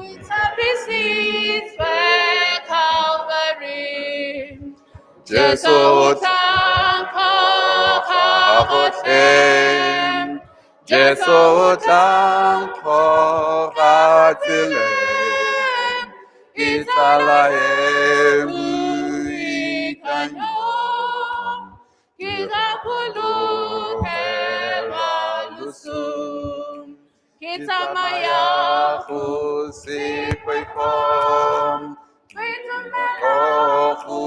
Boitshapisitswe Calvary. Jesu o tla nkgoga gotlhe. Jesu o tla nkgoga tseleng. Ke tsala e boikanyo. Ke gakologelwa loso. Ke tsamaya go se poifo. Boitumelo Go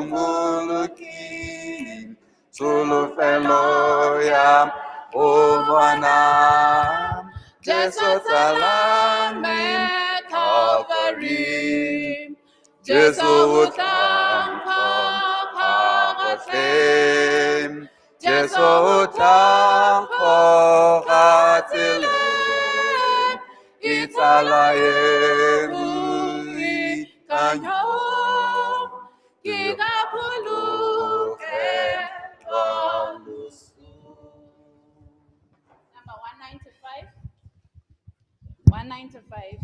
Mmoloki, tsholofelo ya go bona Jesu tsala me Calvary. Jesu o tla nkgoga gotlhe. Jesu o tla nkgoga tseleng. Ke tsala e boikanyo. Ke gakologelwa loso. Number 195. 195.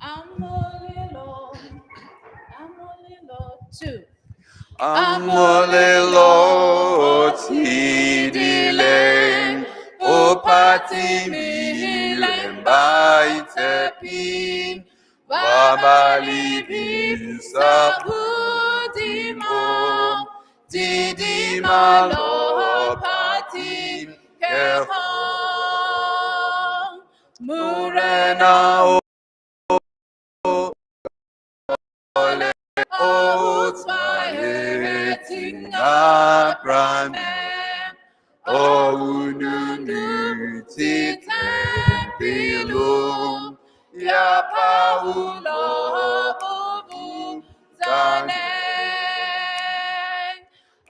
Amolelo, amolelo, two. Amolelo o tshedileng, o phatsimileng baitshepi, ba ba lebisa Godimo, tidimalo phatsimego. Morena o le o tshwaetseng Abraham, o nonotshitseng pelong ya Paulo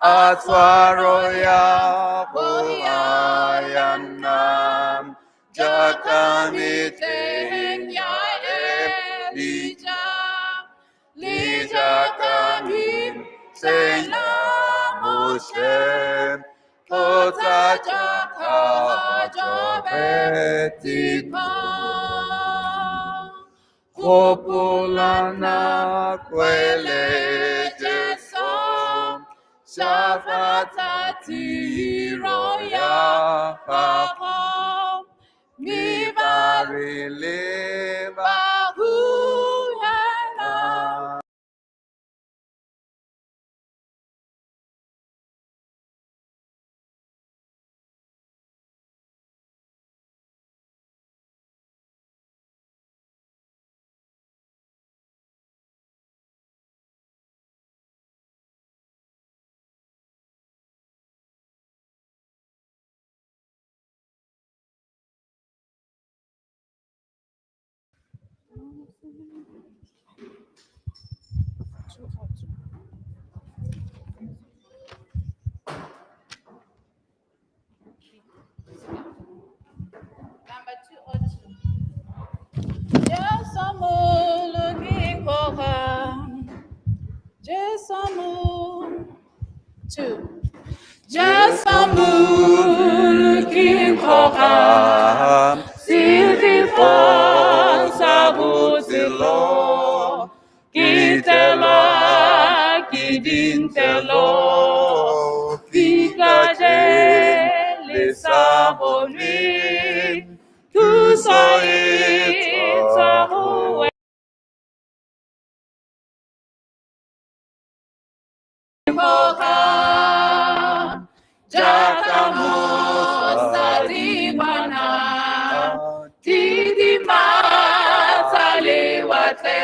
a tshwaro ya go ya nna jaaka metlheng ya Elija, le jaaka metlheng ya Moshe, kgotsa jaaka Jobe Gopola nako ele Jesu, shafatsa tiro ya gago, mme ba re leba Number 202. Jesu molokikoga. Jesu mo two. Jesu molokikoga. Sefefo sa botshelo. Ke tlelwa ke dintelo. Fika le sa bonwe. Thuso e tswa ho wena. Jaaka mosadi ngwana, didimatsa lewatle,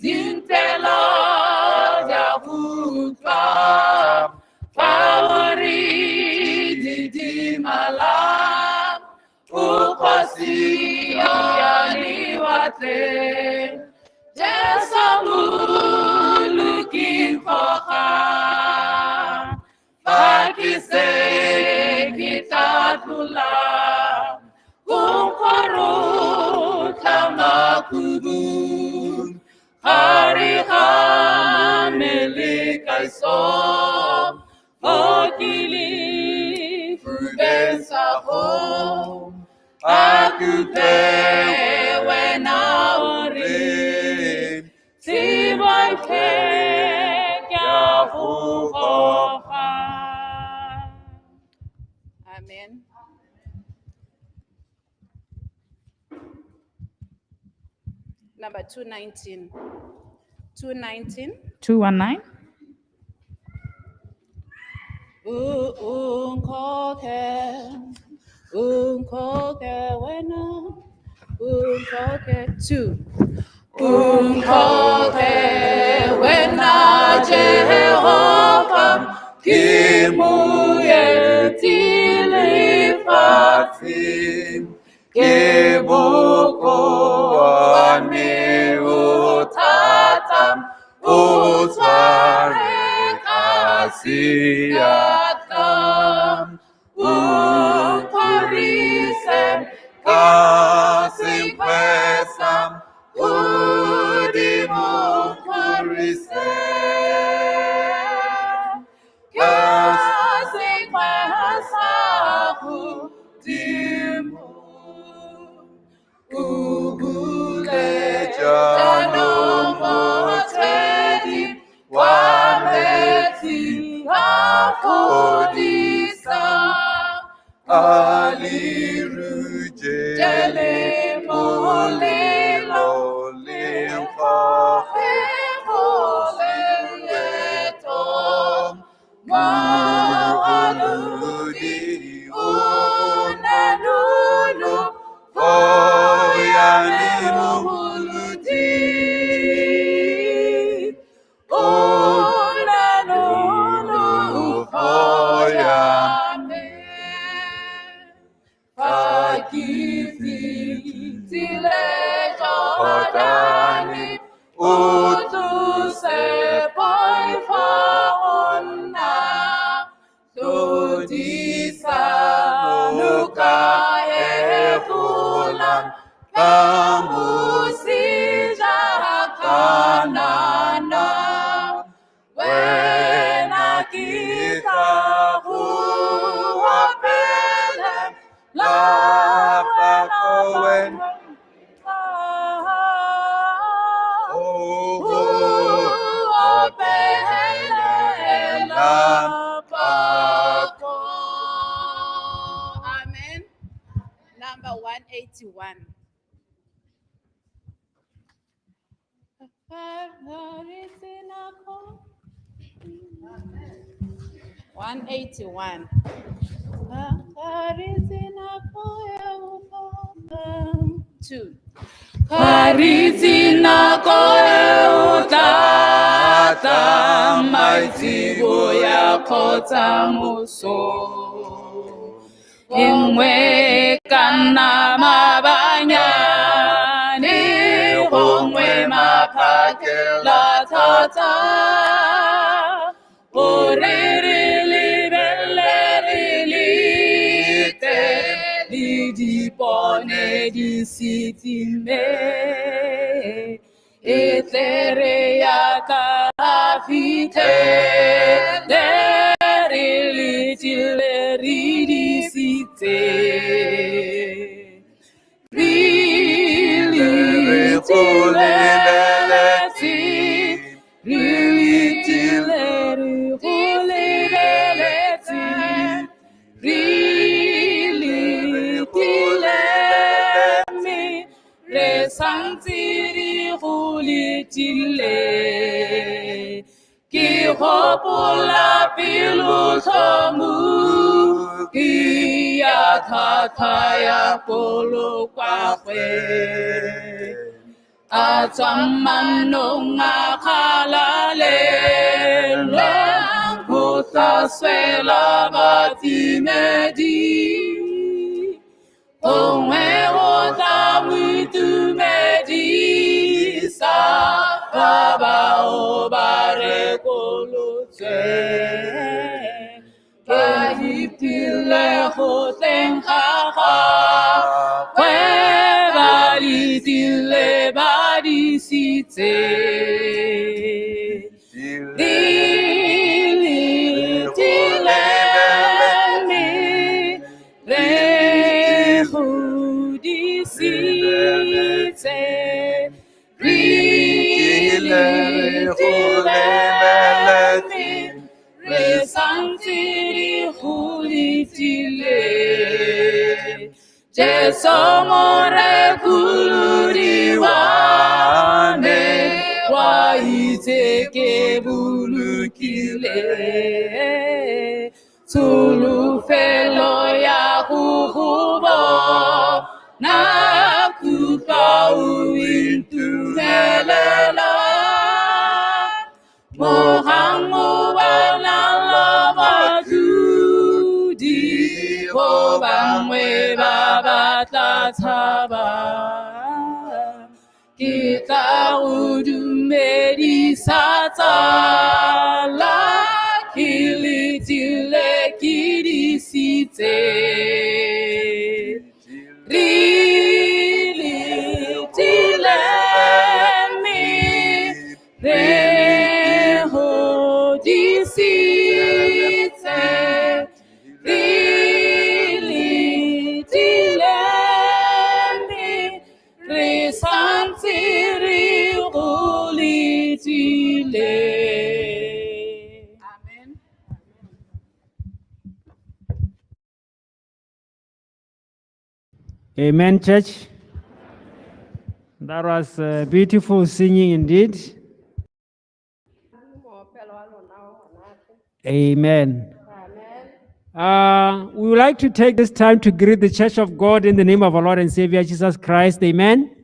dintelo di a go utlwa, fa o re didimala, o kgosi ya lewatle. Jesu Mmoloki nkgoga, fa ke se ke tla tlola, go nkgorotla makhubung, Gare ga me le kaiso, Fokili fubesa ho, Akute wena ore, Tsebontle ke a go goga. Amen. Number 219. 219. 219. Unkoke, unkoke wena, unkoke two. Unkoke wena Jehova, ke moeti lefatsheng, ke bokoa me o thata, o tshware ka seatla. O nkgorise ka senkgwe sa Modimo, nkgorise ka senkgwe sa godimo. O bule jaanong motswedi wa metsi a fodisang. A leruje le molelo le goge go leeto. Moalodi O nanunu ya me molodi. O nanunu ya me. Fa ke fetile Jordane, o tlose poifo go nna. Tlodisa noka e golang ka mosi jaaka nana. Wena ke tla go opela Lapa ko wena. Go o opela pako. Amen. Number 181. 181. Two. Ga re itse nako e o tla tlang maitseboa kgotsa moso. E nngwe e ka nna maabanyane, gongwe maphakela thata. Gore re lebelele re lete, le dipone di se time. E tle re ya ka fitlhele re letile re disitse. Re letile, re letile, re go lebeletse. Re letile mme re santse re go letile. Ke gopola pelotlhomogi ya tlhwatlhwa ya polokwagwe. A tswang mannong a kgalalelo, go tla swela batimedi. Gongwe o tla mo itumedisa fa bao ba rekolotsweng. Ba ipile go tleng ga gagwe, ba letile ba disitse. letile. Jesu morekolodi wa me, wa itse ke bolokile. Tsholofelo ya go go bona, kutlwa o intumelela. Mogang o bonang la badudi, go bangwe ba ba tla tshabang. Ke tla go dumedisa tsala, ke letile ke disitse. Re letile mme re go disitse. Re letile mme re santse re go letile. Amen. Amen, church. That was beautiful singing indeed. Moopelo wa lona o monate. Amen. Amen. We would like to take this time to greet the Church of God in the name of our Lord and Savior Jesus Christ. Amen.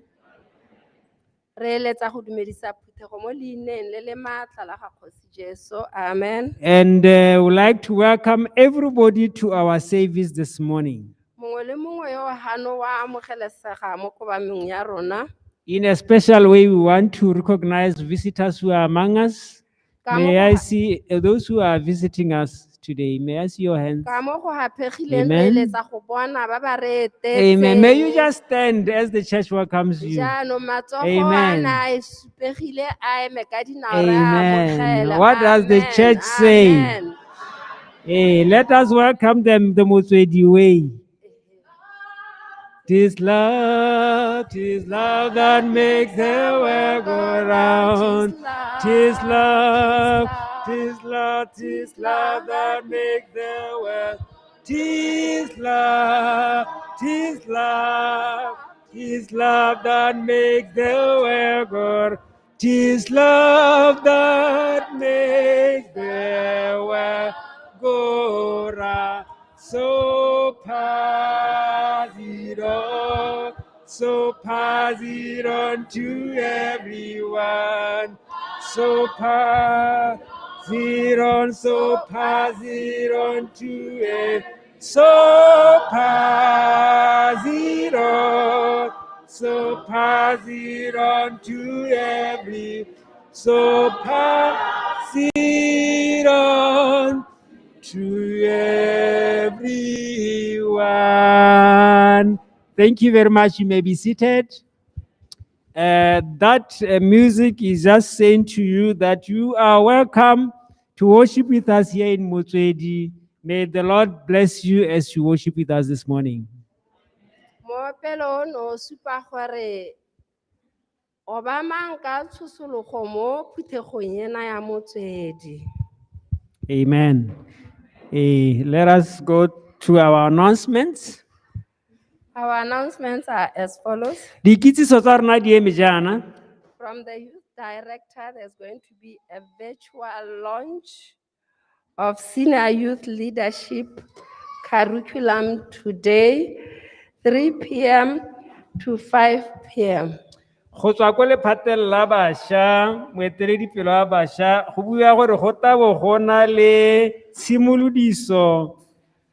Re eletsa go dumedisa phuthego mo leineng le le maatla la ga Kgosi Jesu. Amen. And we'd like to welcome everybody to our service this morning. Mongwe le mongwe yo o hano wa amogelesega mo kobameng ya rona. In a special way, we want to recognize visitors who are among us. Ka mo May go I ha- see those who are visiting us today? May I see your hands? Ka mo go haphegileng re Amen. eletsa go bona ba ba re Amen. May you etetseng. just stand as the church welcomes you. Jaanong matsogo Amen. a na a supegile a eme ka dinao re a Amen. amogela. What does the Amen. church say? Amen. Hey, let us welcome them the Motswedi way. Tis love that makes the world go round. Tis love, tis love, tis love that makes the world. Tis love, tis love, tis love that makes the world go round. Tis love that makes the world go round. So pass it on, so pass it on to everyone. So pass it on, so pass it on to it. So pass it on, so pass it on to every. So pass it on to everyone. Thank you very much. You may be seated. That music is just saying to you that you are welcome to worship with us here in Motswedi. May the Lord bless you as you worship with us this morning. Moopelo ono o supa gore obamang ka tshosologo mo phuthegong ena ya Motswedi. Amen. Let us go to our announcements. Our announcements are as follows. Dikitsiso tsa rona di eme jaana. From the youth director, there's going to be a virtual launch of senior youth leadership curriculum today, 3 p.m. to 5 p.m. Go tswa ko lephateng la bašwa, moeteledipele wa bašwa, go bua gore go tla bo go na le tshimolodiso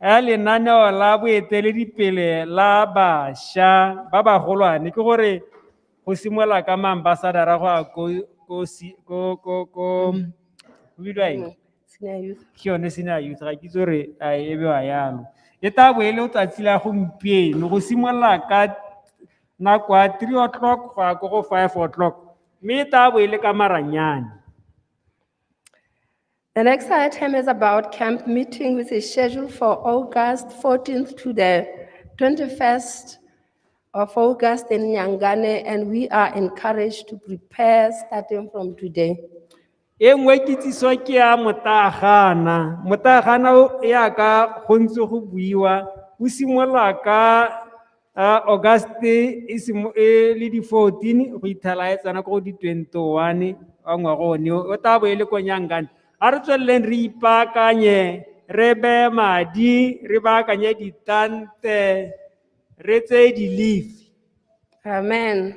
ya lenaneo la boeteledipele la bašwa ba bagolwane, ke gore go simolola ka maambasadara go ya ko si-, ko, go bidiwa eng? Senior youth. Ke yone senior youth, ga ke itse gore a e bewa jalo. E tla bo e le letsatsi la gompieno go simolola ka nako ya 3 o'clock go ya ko go 5 o'clock, mme e tla bo e le ka maranyane. The next item is about camp meeting, which is scheduled for August 14th to the 21st of August in Nyangane, and we are encouraged to prepare starting from today. E nngwe kitsiso ke ya motagana. Motagana o yaka go ntse go buiwa o simolola ka August e le di-14 go ithela e tsena ko go di-21 wa ngwaga one o tla bo e le ko Nyangane. A re tsweleleng re ipaakanye, re beye madi, re baakanye ditante, re tseye di-leave. Amen.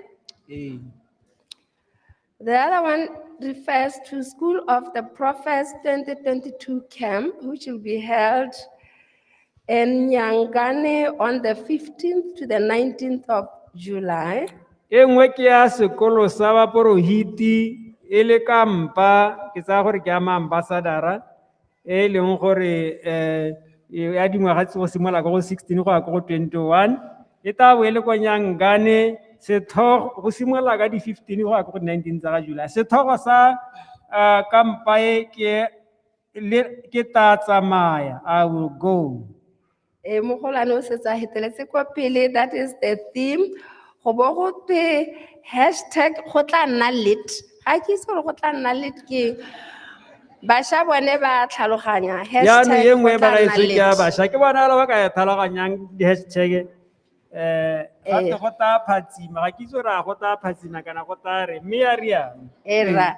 Ee. The other one refers to School of the Prophets 2022 camp, which will be held in Nyangane on the 15th to the 19th of July. E nngwe ke ya sekolo sa baporohiti e le kampa, ke tsaya gore ke ya maambasadara, e leng gore ya dingwaga tse go simolola ka go 16 go ya ko go 21, e tla bo e le ko Nyangane, setlhogo go simolola ka di 15 go ya ko go 19 tsa ga July. Setlhogo sa kampa e ke le ke tla tsamaya, I will go. Mogolwane o setse a heteletse kwa pele, that is the theme. Go bo go twe hashtag go tla nna lit. Ga ke itse gore go tla nna lit ke eng. Bašwa bone ba tlhaloganya, Jaanong hashtag e go nngwe tla nna bagaetsho ke ya lit. bašwa, ke bona ba ka e tlhaloganyang di-hashtag. Gape go tla phatsima, ga ke itse gore a go tla phatsima kana go tla re, mme ya rialo. Era.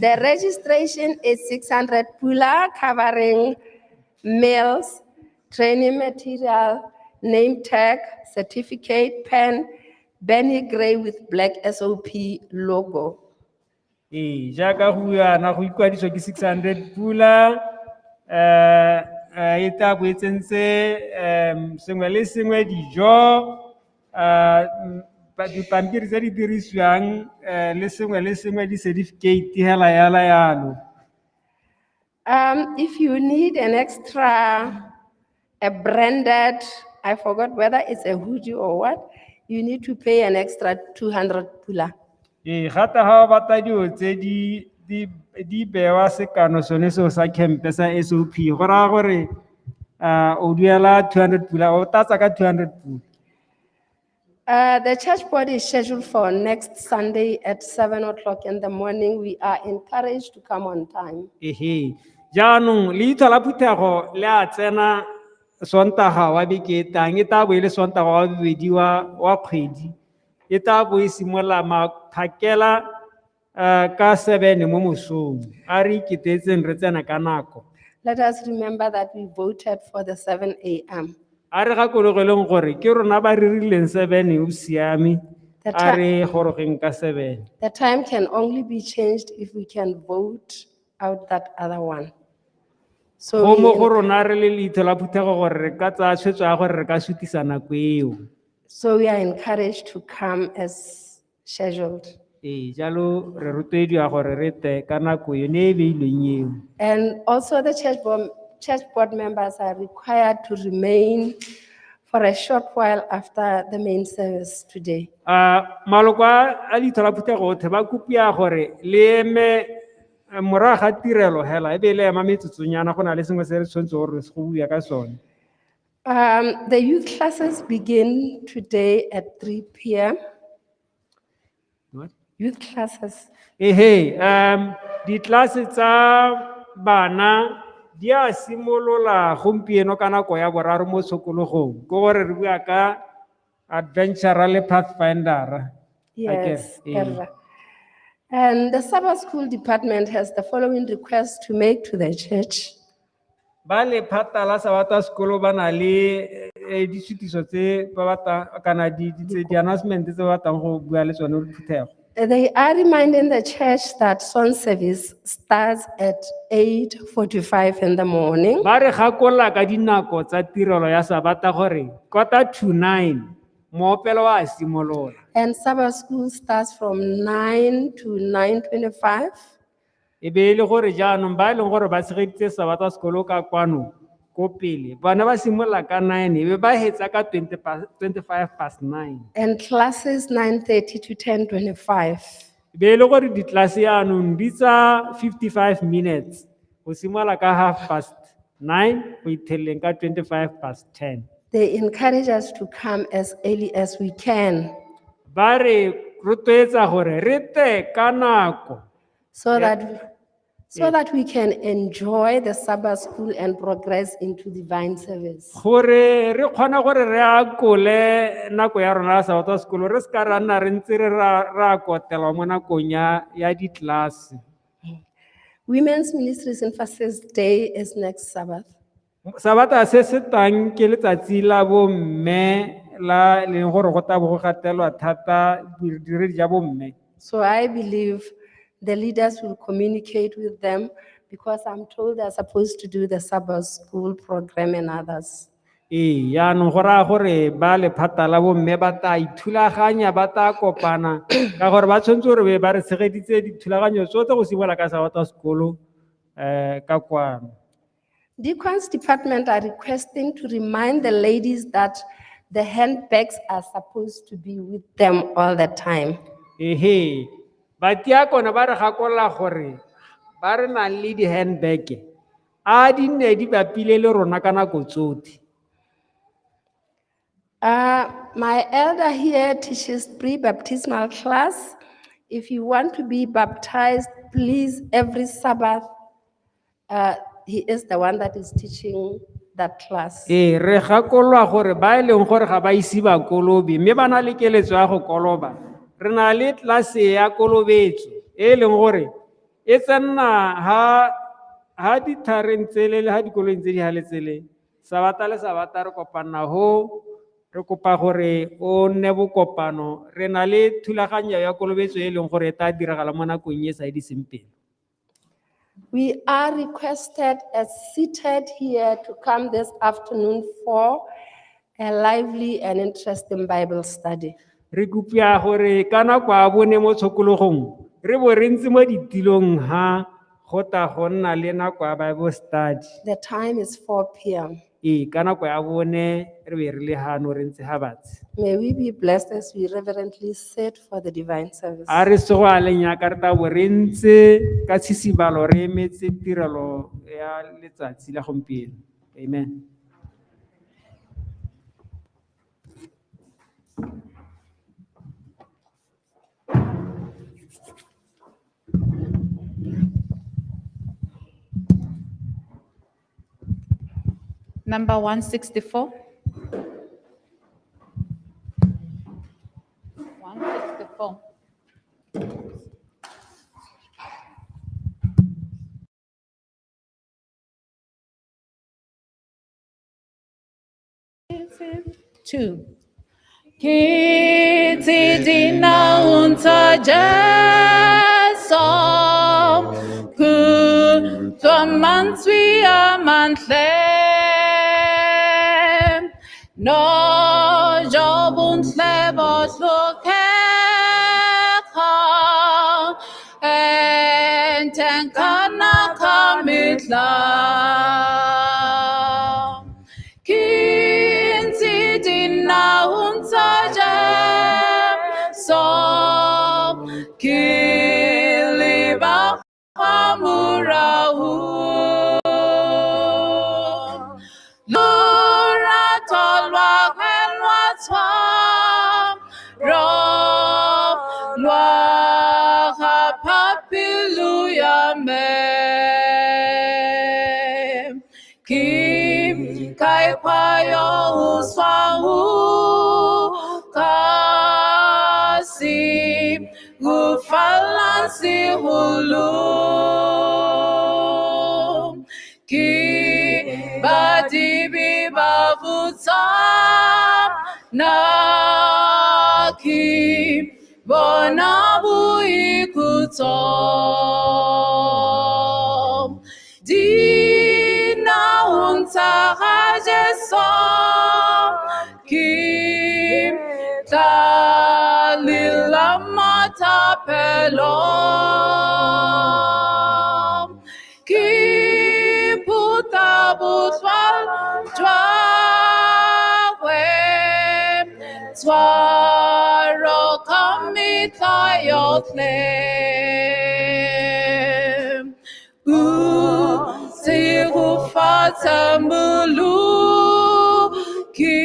The registration is 600 pula, covering meals, training material, name tag, certificate, pen, Benny Gray with black SOP logo. Ee, jaaka go buana go ikwadiswa ke 600 pula, e tla bo e tsentse sengwe le sengwe, dijo, dipampiri tse di dirisiwang, le sengwe le sengwe, di-certificate hela yala yalo. If you need an extra, a branded, I forgot whether it's a hoodie or what, you need to pay an extra 200 pula. Ee, gape ga o batla dilo tse di bewa sekano sone seo sa camp sa SOP, go raya gore o duela 200 pula, o tlatsa ka 200 pula. The church board is scheduled for next Sunday at 7 o'clock in the morning. We are encouraged to come on time. Ehe. Jaanong leitlho la phuthego le a tsena Sontaga wa beke e tlang, e tla bo e le Sontaga wa bobedi wa kgwedi. E tla bo e simolola maphakela ka 7 mo mosong. A re iketetseng re tsena ka nako. Let us remember that we voted for the 7 a.m. A re gakologeleng gore ke rona ba re rileng 7 o siame, The a re gorogeng ka 7. The time can only be changed if we can vote out that other one. So Go mo go rona re le leitlho la phuthego gore re ka tsaya tshwetso ya gore re ka sutisa nako eo. So we are encouraged to come as scheduled. Ee, jalo re rotloediwa gore re tle ka nako yone e beilweng eo. And also the church board members are required to remain for a short while after the main service today. Maloko a leitlho la phuthego otlhe ba kopiwa gore le eme morago ga tirelo hela, e be le ema metsotsonyana, go na le sengwe se re tshwanetse gore go bua ka sone. The youth classes begin today at 3 p.m. What? Youth classes. Ehe, ditlase tsa bana di a simolola gompieno ka nako ya boraro mo tshokologong. Ke gore re bua ka adventurer le pathfinder. Yes, Akere, ee. erra. And the Sabbath School Department has the following request to make to the church. Ba lephata la Sabata Sekolo ba na le ditshutiso tse ba batlang, kana di, di, tse, di-announcement tse ba batlang go bua le tsone le phuthego. They are reminding the church that song service starts at 8:45 in the morning. Ba re gakolola ka dinako tsa tirelo ya Sabata gore 8:45 moopelo wa simolola. And Sabbath school starts from 9 to 9:25. E be e le gore jaanong ba e leng gore ba tshegeditse Sabata sekolo ka kwano ko pele, bana ba simolola ka 9 e be ba hetsa ka twenty-five past nine. And classes 9:30 to 10:25. E be e le gore ditlase jaanong di tsa 55 minutes go simolola ka half past nine go itheleng ka twenty-five past ten. They encourage us to come as early as we can. Ba re rotloetsa gore re tle ka nako. So that So that we can enjoy the Sabbath school and progress into divine service. Gore re kgona gore re akole nako ya rona ya sabata sekolo re seka ra nna re ntse re ra kotelwa mo nakong ya ditlelase. Women's Ministries Emphasis Day is next Sabbath. Sabata se se tang ke letsatsi la bomme la leng gore go tla bo go gatelwa thata bodiredi ja bomme. So I believe the leaders will communicate with them because I'm told they're supposed to do the Sabbath school program and others. Ee, yaanong go raya gore ba lephata la bomme ba tla ithulaganya ba tla kopana ka gore ba tshwanetse gore be ba re tshegeditse dithulaganyo tsotlhe go simolola ka sabata sekolo ka kwano. Deacons department are requesting to remind the ladies that the handbags are supposed to be with them all the time. Ehe, batiakone ba re gakolola gore ba re nang le di-handbag a di nne di bapile le rona ka nako tsotlhe. My elder here teaches pre-baptismal class. If you want to be baptized, please, every Sabbath, he is the one that is teaching that class. Ee, re gakololwa gore ba e leng gore ga ba ise ba kolobe mme ba na le keletso ya go koloba re na le tlelase ya kolobetso e leng gore e tsenna ha dithareng tsele le ha dikoloing tse di haletsele sabata le sabata re kopana ho re kopa gore o nne bokopano re na le thulaganyo ya kolobetso e leng gore e tla diragala mo nakong e sa ediseng pelo. We are requested as seated here to come this afternoon for a lively and interesting Bible study. Re kopiwa gore ka nako ya bone mo tshokologong re bo re ntse mo ditilong ha go tla go nna le nako ya Bible study. The time is 4 p.m. Ee, ka nako ya bone re be re le hano re ntse ha batse. May we be blessed as we reverently sit for the divine service. A re sego a leng yaka re tla bo re ntse ka tshisibalo re emetse tirelo ya letsatsi la gompieno. Amen. Number 164. 164. 2. Ke tse dinaong tsa Jesu, kutlwa mantswe a mantle. No jo bontle bo tlhokega, enteng kana ka metla. Ke ntse dinaong tsa Jesu, ke leba kwa morago. Lorato lwa gagwe lwa tshwaro, lwa gapa pelo ya me. Ke kae kwa yo o swang o kasi, go falang seholo. Ke badibe ba botsana, ke bona boikhutso. Dinaong tsa ga Jesu, ke tla lela mathapelo. Ke phutha botlhwa jwa gagwe, tshwaro ka metlha yotlhe. O tshegofatsa moloki,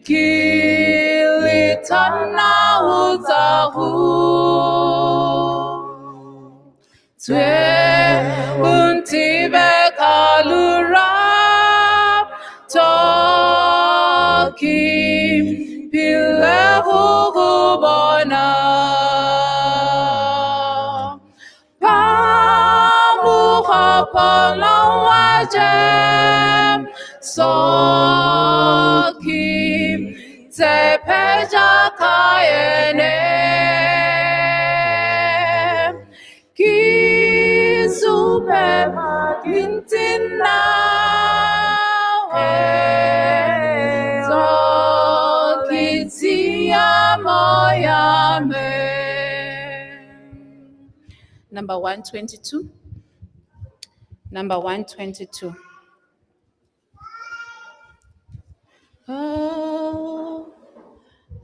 ke letana ho tsa ho. Tswe Polo wa Jesu ke tshepe jaaka ene. Ke supe ke ntse nawe, tsotlhe tshiamo ya me. Number 122. Number 122. Oh,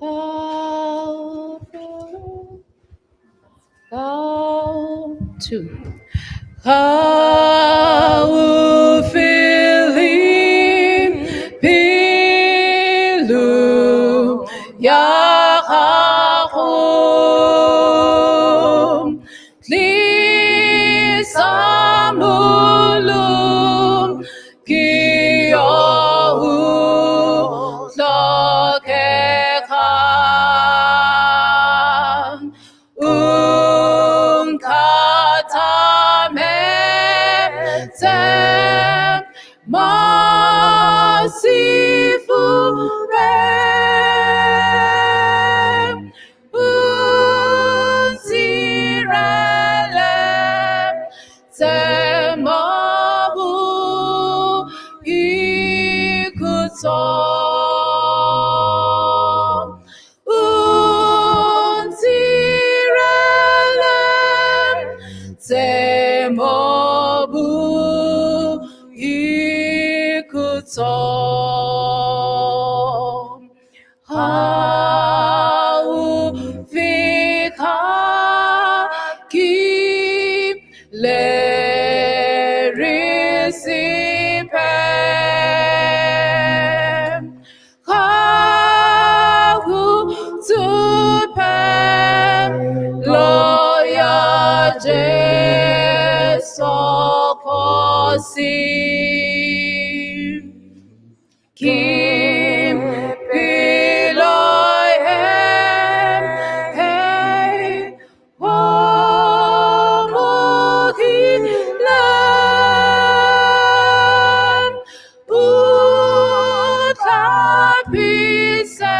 oh, oh, Two. How feeling pelo ya gago tlisa mollo ke yo o tlhokegang. O nkathametse mo sefubeng, o ntshireletse mo boikhutsong. O ntshireletse mo boikhutsong. Ha o fitlha ke lere sepe, ga go tsope lo ya Jesu Kgosi. Ke pelo e homogileng, o tlhapise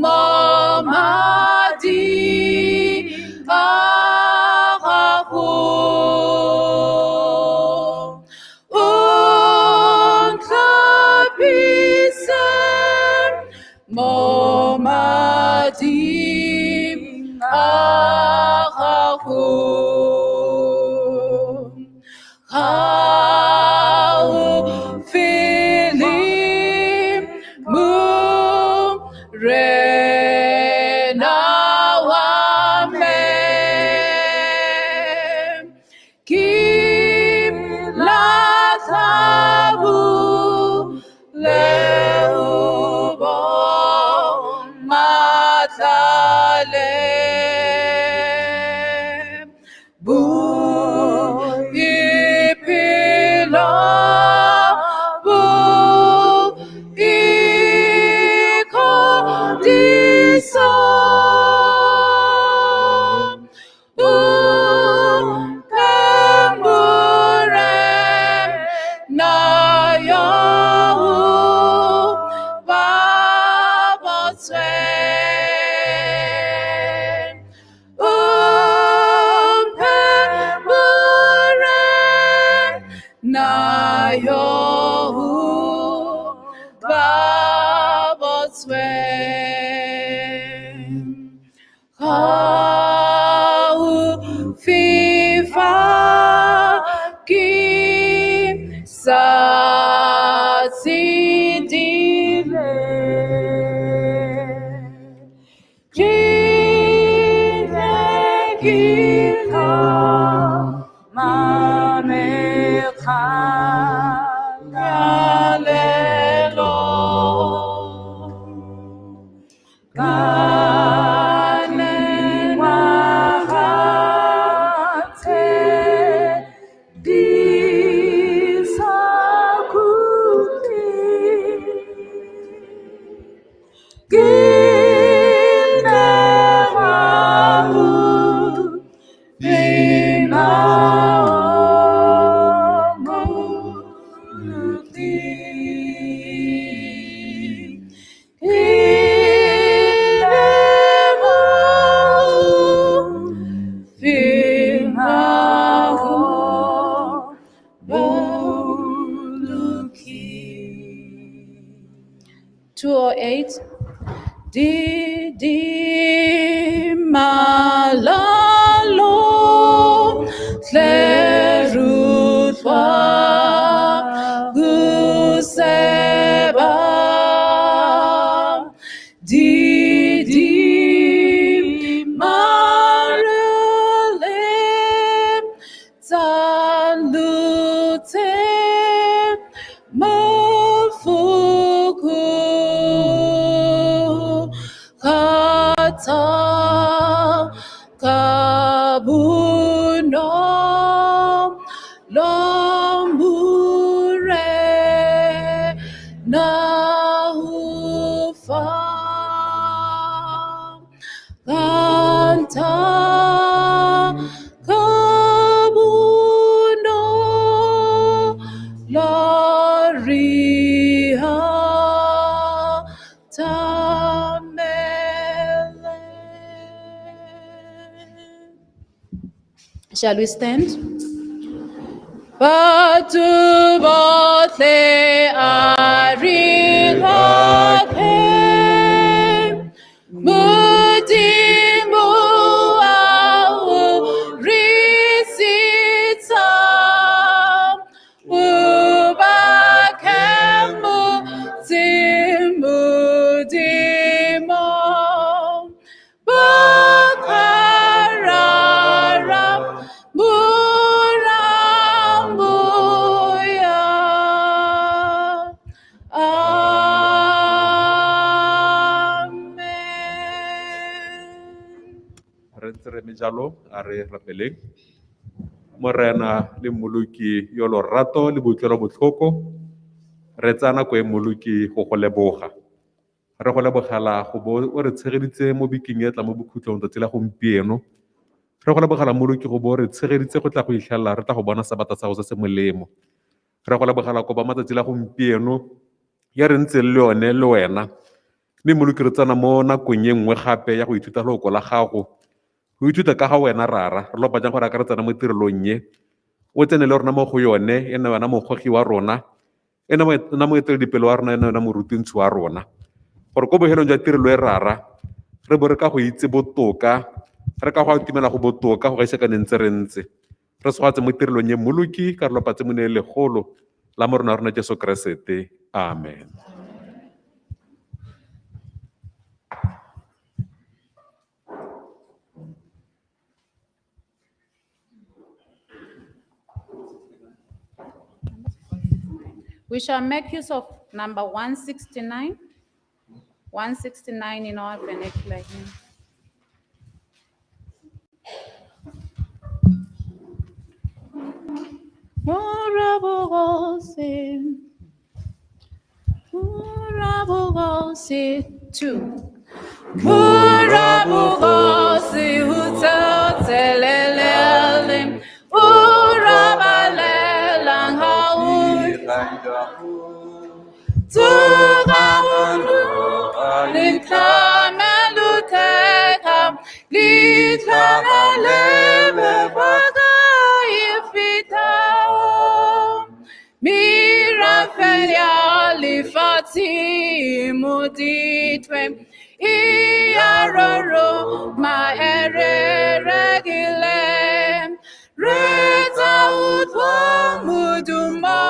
mo madi a gago. O ntlhapise mo mading a gago. Ga o fele Morena wa me. Ke latlha boleo bo matlhale. Boipelo bo ikgodisa, bo phembure nayo ba botswe. O phembure nayo ba botswe. Ga o fifa ke sa tshedile, ke ne ke tlhomame kgalalelo. Ka dingwaga tse di sa khutleng, ke ne ga o dinao. 208. Di di malalo tlerutwa guseba di di marule talute mafuku kata kabuno lomure nahufa kanta kabuno loriha tamele. Shall we stand? Batho botlhe a re bakeng, Modimo a o re sitsa, o bakeng Modimo, Bakarara Murambuya. Amen. Re ntse re eme jalo a re rapeleng. Morena le Mmoloki yo lorato le boutlwelobotlhoko, re tsaya nako e Mmoloki go go leboga. Re go lebogela go bo o re tshegeditse mo bekeng e tla mo bokhutlong tsatsi la gompieno. Re go lebogela Mmoloki go bo o re tshegeditse go tla go itlhelela re tla go bona sabata sa go se se molemo. Re go lebogela kopa matsatsi la gompieno ya re ntseng le yone le wena. Mme Mmoloki re tsena mo nakong e nngwe gape ya go ithuta lefoko la gago, go ithuta ka ga wena Rara. Re lopa jang gore a ka re tsena mo tirelong e, o tsene le rona mo go yone, e nne wena mogogi wa rona, e nne wena moeteledipele wa rona, e nne wena morutintshi wa rona. Gore ko bohelong jwa tirelo e Rara, re bo re ka go itse botoka, re ka go atumela go botoka go gaisa ka ne ntse re ntse. Re tshwaetse mo tirelong e Mmoloki ka re lopa tse mo ne legolo la Morena wa rona Jesu Keresete. Amen. We shall make use of number 169. 169 in our vernacular hymn. Murabugosi, Murabugosi, 2. Murabugosi, utsotselelele, urabalelang hau, tsugaunu, litlameluteka, litlamelebe bagaifitao. Mirafelia lefatshe moditwe, iaroro maereregile. Retsa utlwa modumo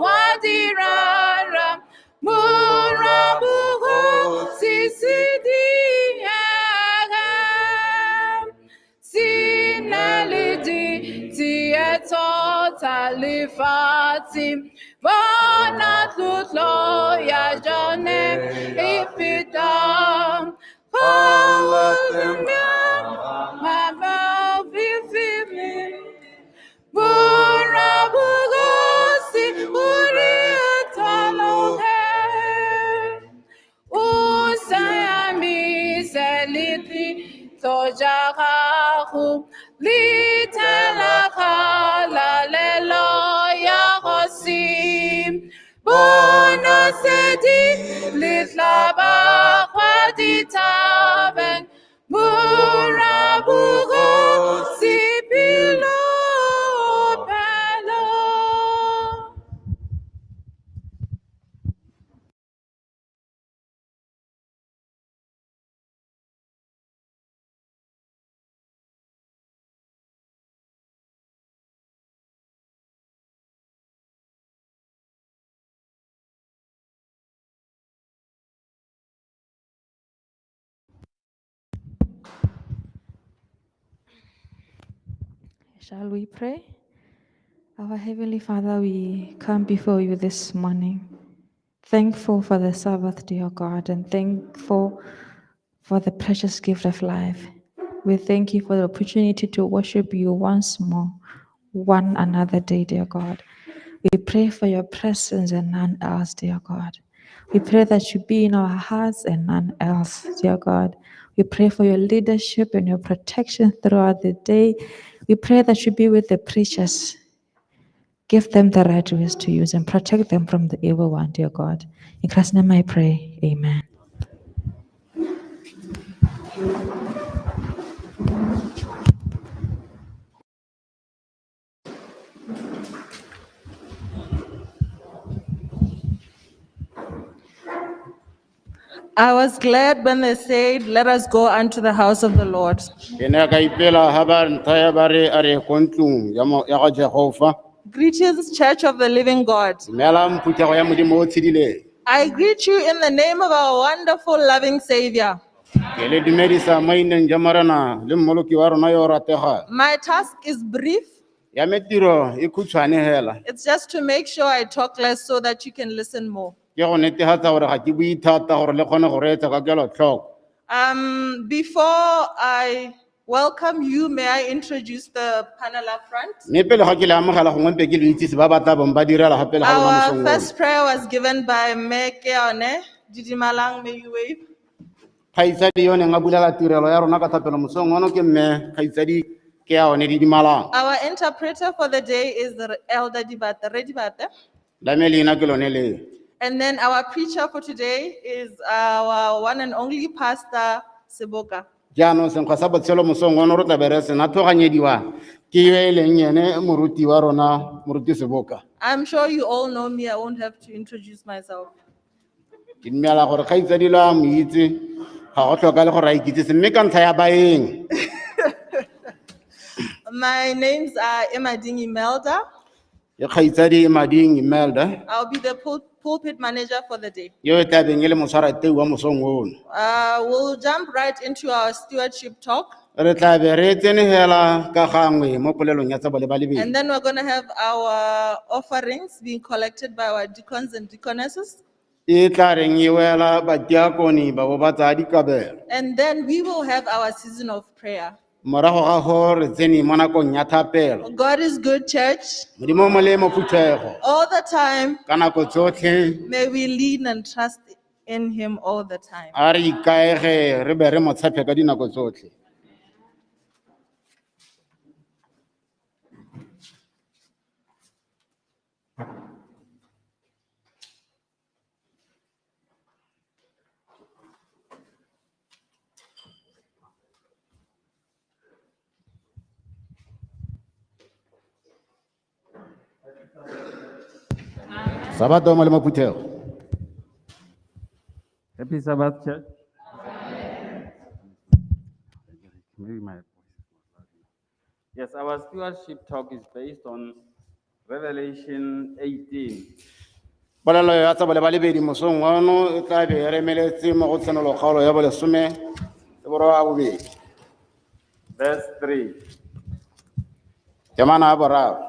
wa dirara, morabugo sisidiega. Sineledi tieto tsa lefatshe, bona tlotlo ya jone e feta. Morabugosi urietalohe. Usayamise litlo ja gago, lithela kgalalelo ya kgosi. Bona sedi le tla ba gwa dithabeng, Shall we pray? Our Heavenly Father, we come before you this morning, thankful for the Sabbath, dear God, and thankful for the precious gift of life. We thank you for the opportunity to worship you once more, one another day, dear God. We pray for your presence and none else, dear God. We pray that you be in our hearts and none else, dear God. We pray for your leadership and your protection throughout the day. We pray that you be with the preachers. Give them the right words to use and protect them from the evil one, dear God. In Christ's name I pray. Amen. I was glad when they said, Let us go unto the house of the Lord. Ke ne ka ipela ha ba nthaya ba re a re ko ntlong ya mo- ya ga Jehova. Greetings, Church of the Living God. Dumelang phuthego ya Modimo o tshedileng. I greet you in the name of our wonderful, loving Savior. Ke le dumedisa mo ineng ja Morena le mmoloki wa rona yo o rategang. My task is brief. Ya me tiro e khutshwane hela. It's just to make sure I talk less so that you can listen more. Ke go netefatsa gore ga ke bue thata gore le kgone go reetsa ka kelotlhoko. Before I welcome you, may I introduce the panel up front? Mme pele ga ke le amogela gongwe mpe ke le itsise ba ba tla bong ba direla ga pele ga lona Our mosong ono. first prayer was given by Mekeone Didimalang, may you wave. Kgaitsadi yo neng a bulela tirelo ya rona ka thapelo mosong ono ke mme kgaitsadi ke ya one didimalang. Our interpreter for the day is Elder Dibate, Redibate. La me leina ke lone leo. And then our preacher for today is our one and only Pastor Seboka. Jaanong senkgwa sa botshelo mosong ono re tla be re sena tlhoganyediwa ke yo e leng ene moruti wa rona moruti Seboka. I'm sure you all know me. I won't have to introduce myself. Ke dumela gore kgaitsadi lo a mo itse ga go tlhokale gore a ikitsise mme ka ntlha ya baeng My names are Emading Imelda. ke kgaitsadi Mading Imelda I'll be the pulpit manager for the day. yo e tla beng e le motshwarateu wa mosong ono. We'll jump right into our stewardship talk. Re tla be re tsene hela ka gangwe mo polelong ya tsa bolebalebendi. And then we're going to have our offerings being collected by our deacons and deaconesses. E tla reng e wela badiakoni ba bo ba tsaya dikabelo. And then we will have our season of prayer. Morago ga go re tsene mo nakong ya thapelo. God is good, church. Modimo o molemo phuthego. All the time. Ka nako tsotlhe May we lean and trust in him all the time. a re ikaege re be re mo tshepe ka dinako tsotlhe. Sabato molemo phuthego. Happy Sabbath, church. Maybe my voice is not loud enough. Yes, our stewardship talk is based on Revelation 18. Polelo ya tsa bolebalebendi mosong ono e tla be e remeletse mo go tshenolo kgaolo ya bolesome le borobabobedi. Verse 3. Temana ya boraro.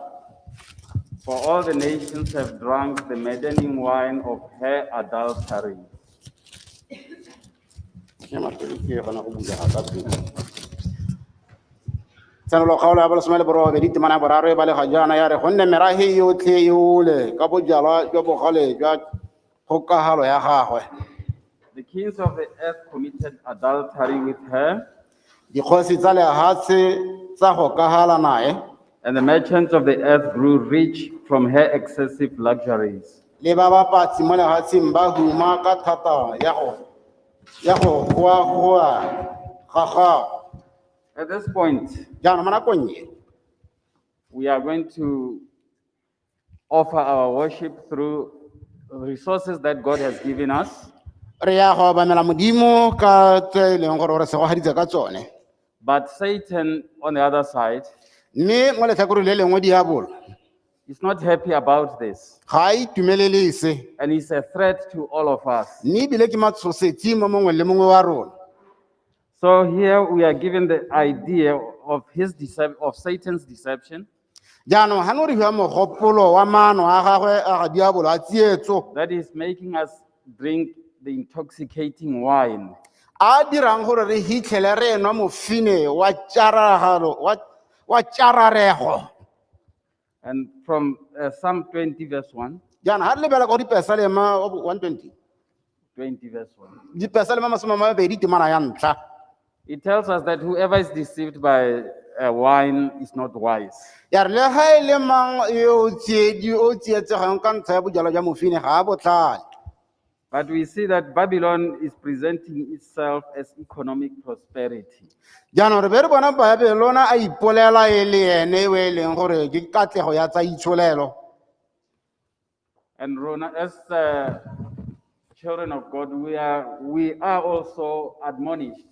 For all the nations have drunk the maddening wine of her adultery. Ke mapele ke gona go bulega ka pele. Tshenolo kgaolo ya bolesome le borobabedi temana ya boraro e balega jaana ya re gonne merahe yotlhe e ole ka bojalwa jwa bogale jwa kgokagalo ya gagwe. The kings of the earth committed adultery with her, Dikgosi tsa lehatshe tsa gokagala nae and the merchants of the earth grew rich from her excessive luxuries. le babapatsi mo lehatsheng ba huma ka thata ya go ya go goagoa ga gagwe. At this point, Jaanong mo nakong e we are going to offer our worship through resources that God has given us. re ya go obamela Modimo ka tse e leng gore o re segogaditse ka tsone. But Satan, on the other side, Mme mo letlhakoreng le lengwe diabolo is not happy about this. ga a itumelele se And he's a threat to all of us. mme ebile ke matshosetsi mo mongwe le mongwe wa rona. So here we are given the idea of his of Satan's deception Jaanong ga no re fiwa mogopolo wa maano a gagwe a ga diabolo a tsietso that is making us drink the intoxicating wine. A dirang gore re hitlhele re nwa mofine wa tšaragalo wa tšararego. And from Psalm 20, verse 1, Jaana ga re lebela kwa dipesalema 120 20 verse 1, dipesalema 20 temana ya ntlha, it tells us that whoever is deceived by wine is not wise. Ya re le ga e le mang yo o tsietsegang ka ntlha ya bojalwa jwa mofine ga a botlhale. But we see that Babylon is presenting itself as economic prosperity. Jaanong re be re bona Babelona a ipolela e le ene o e leng gore ke katlego ya tsa itsholelo. And Rona, as children of God, we are also admonished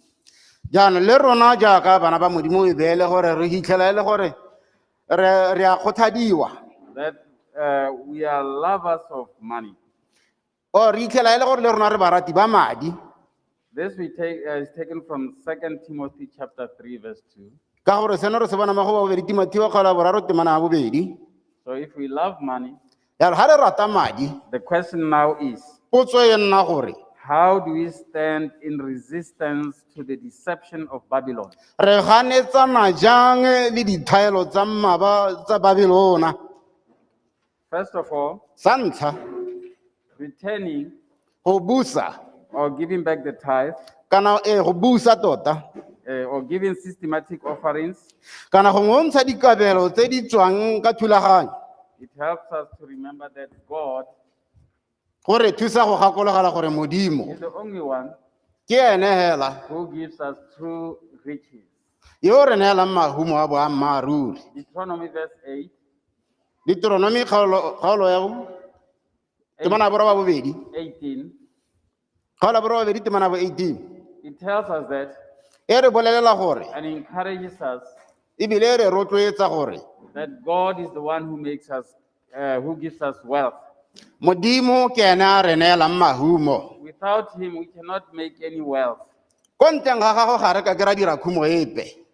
Jaanong le rona jaaka bana ba Modimo e be e le gore re hitlhela e le gore re a kgothadiwa that we are lovers of money. O re hitlhela e le gore le rona re barati ba madi. This we take, is taken from 2 Timothy chapter 3, verse 2. Ka gore seno re se bona mo go babedi Timotheo kgaolo ya boraro temana ya bobedi. So if we love money, Jalo ga re rata madi, the question now is, potso e nna gore how do we stand in resistance to the deception of Babylon? Re ganetsana jang le dithaelo tsa mmaba tsa Babelona? First of all, Sa ntlha, returning go busa or giving back the tithe kana ee go busa tota or giving systematic offerings, kana go ntsha dikabelo tse di tswang ka thulaganyo, it helps us to remember that God go re thusa go gakologela gore Modimo is the only one ke ene hela who gives us true riches. Yo re neelang mahumo a boammaaruri. Deuteronomy verse 8, Deuteronomy kgaolo ya bo temana ya borobabobedi, 18, kgaolo ya borobabedi temana ya bo 18, it tells us that e re bolelela gore and encourages us ebile e re rotloetsa gore that God is the one who makes us, who gives us wealth. Modimo ke ene a re neelang mahumo. Without Him, we cannot make any wealth. Ko ntleng ga gago ga re ka ke ra dira khumo epe.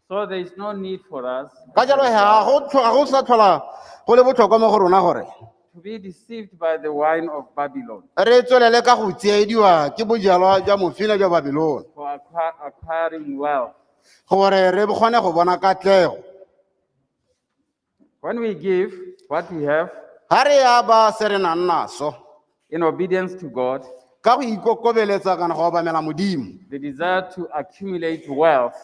So there is no need for us Ka jalo ga go sa tlhola go le botlhokwa mo go rona gore to be deceived by the wine of Babylon re tswelele ka go tsiediwa ke bojalwa jwa mofine jwa Babelona for acquiring wealth. Gore re kgone go bona katlego. When we give what we have Ga re ya ba se re nang naso in obedience to God, ka go ikokobeletsa kana go obamela Modimo, the desire to accumulate wealth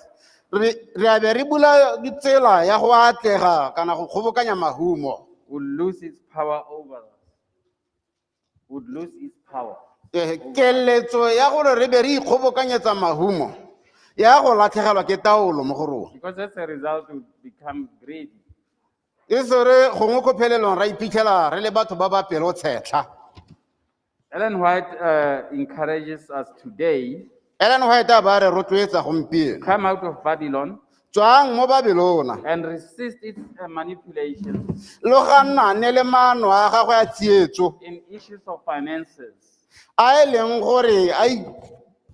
re a be re bula ditsela ya go atlega kana go kgobokanya mahumo will lose its power over us. Would lose its power. Keletso ya gore re be re ikgobokanyetsa mahumo ya go latlhegelwa ke taolo mo go rona. Because as a result, we become greedy. E se re gongwe ko phelelong ra iphitlhela re le batho ba ba pelotshetlha. Ellen White encourages us today, Ellen White a ba re rotloetsa gompieno, come out of Babylon tswang mo Babelona and resist its manipulations lo gannane le maano a gagwe a tsietso in issues of finances. A e leng gore a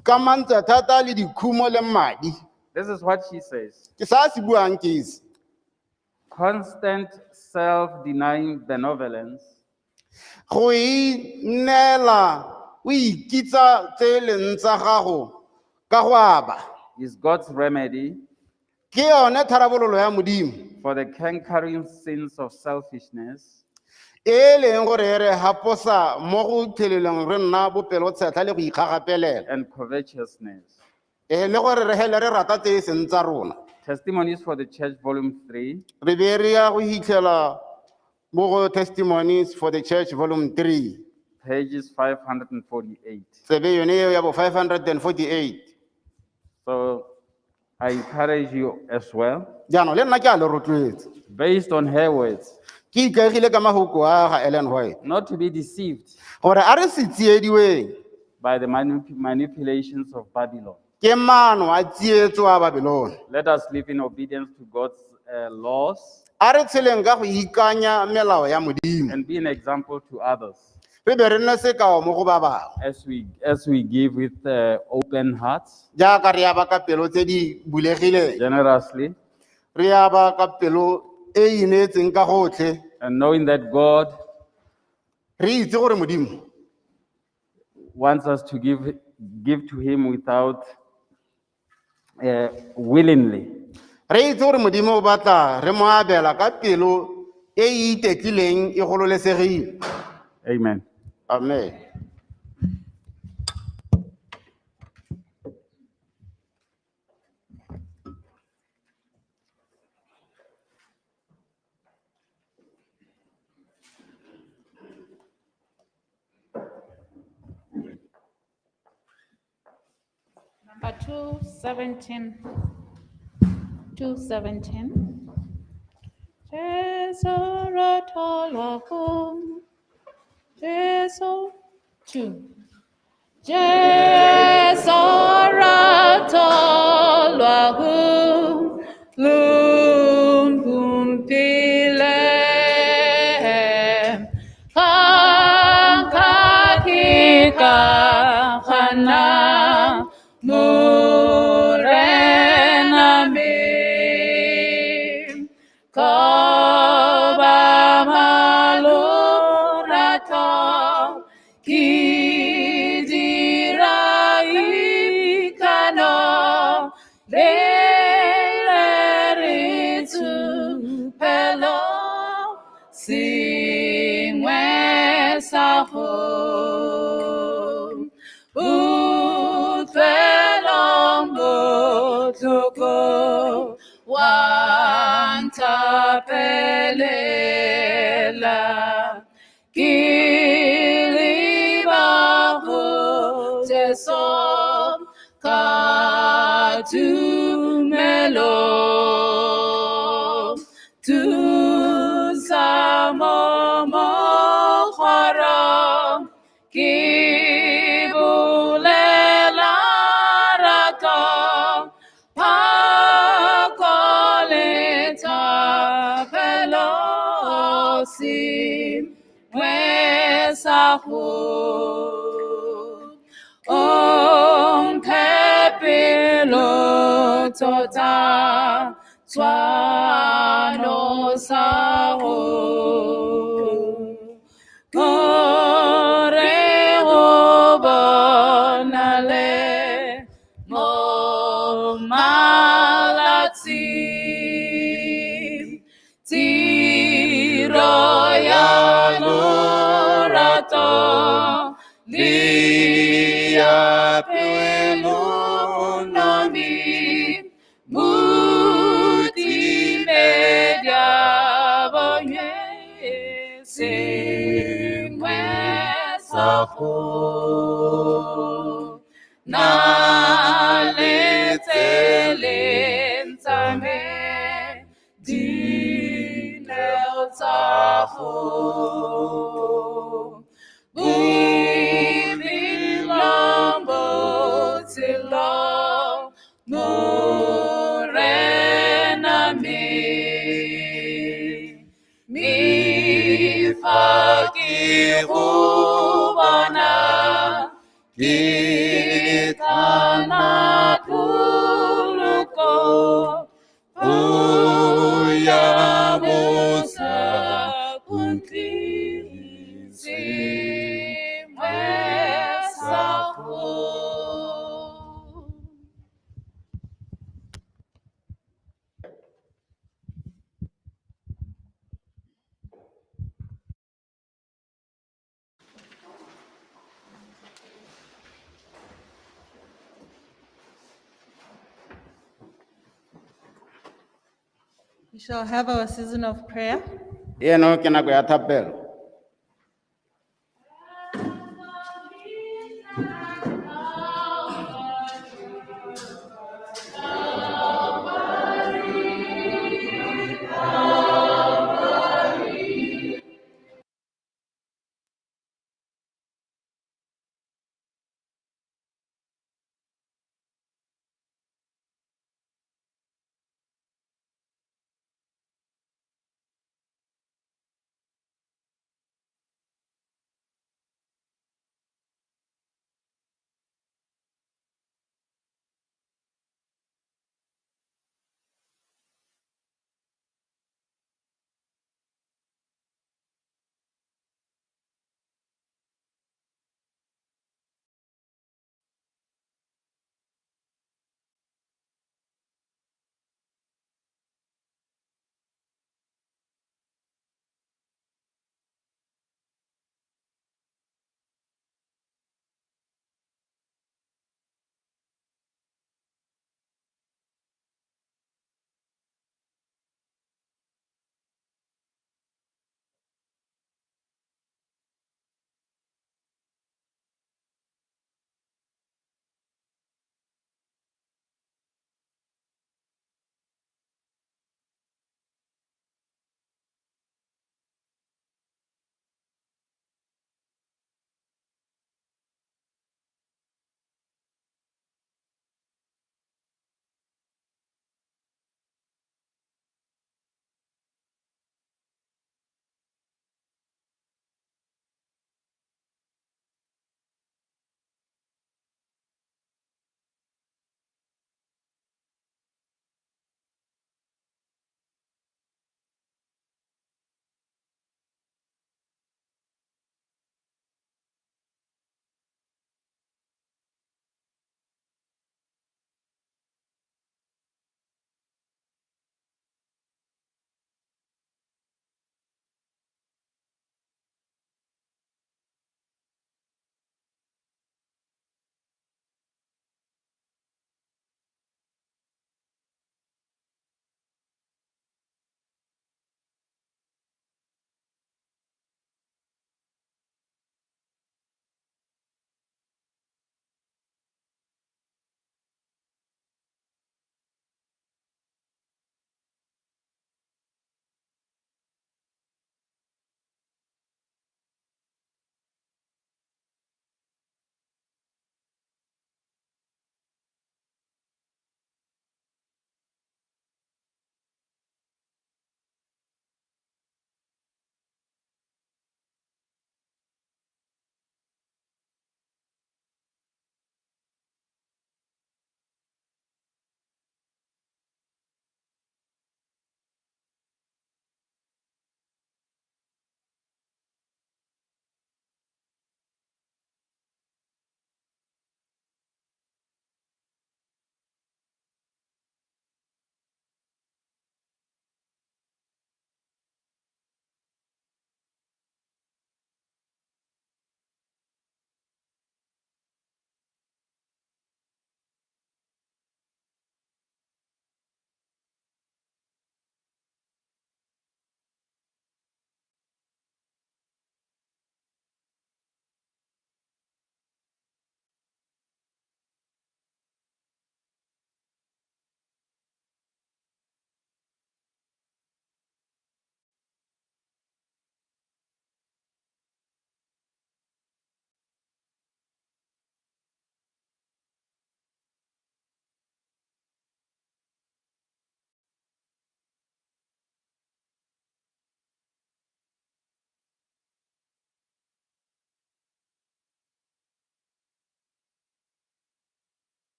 ikamantsa thata le dikhumo le madi. This is what she says. Ke sa se buang ke se. Constant self denying benevolence Go ineela o ikitsa tse e leng tsa gago ka go aba is God's remedy ke yone tharabololo ya Modimo for the cankering sins of selfishness, e leng gore e re haposa mo go theleleng re nna bopelotshetlha le go ikgagapelela and covetousness. E le gore re hele re rata tse e seng tsa rona. Testimonies for the Church, Volume 3, Re be re ya go hitlhela mo go Testimonies for the Church volume 3, pages 548. Tsebe yone eo ya bo 548. So I encourage you as well, Jaanong le nna ke a le rotloetsa, based on her words, ke ikaegile ka mahoko a ga Ellen White, not to be deceived gore a re se tsiediweng by the manipulations of Babylon. Ke maano a tsietso a Babelona. Let us live in obedience to God's laws A re tsheleng ka go ikanya melao ya Modimo and be an example to others. Re be re nne sekao mo go ba bangwe. As we give with open hearts, Jaaka re aba ka pelo tse di bulegileng. Generously, Re aba ka pelo e ineetseng ka gotlhe. And knowing that God Re itse gore Modimo wants us to give to Him without willingly. Re itse gore Modimo o batla re mo abela ka pelo e e itetlileng e gololesegile. Amen. Amen. Number 217. 217. Jesu ratolwakum. Jesu two. Jesu ratolwakum. Lumpumpile. Kankakika khana murenami. Koba malurato kidira ikano leleritu pelo singwe sahu utlwelong botlhoko wa nthapelela ke leba go Jesu ka tumelo thusa mo mokgwarong ke bolela rato phako le thapelo sengwe sa go o mphe pelo tota tshwano sa go gore go bonale mo malatsing tiro ya lorato le ya pelonomi multimedia bonye sengwe sa go na le tseleng tsa me dineo tsa go boipelong botshelo Morena me mi fa ke go bona ke tla poloko o ya bosa khutleng sengwe sa go. We shall have our season of prayer. Eno ke nako ya thapelo.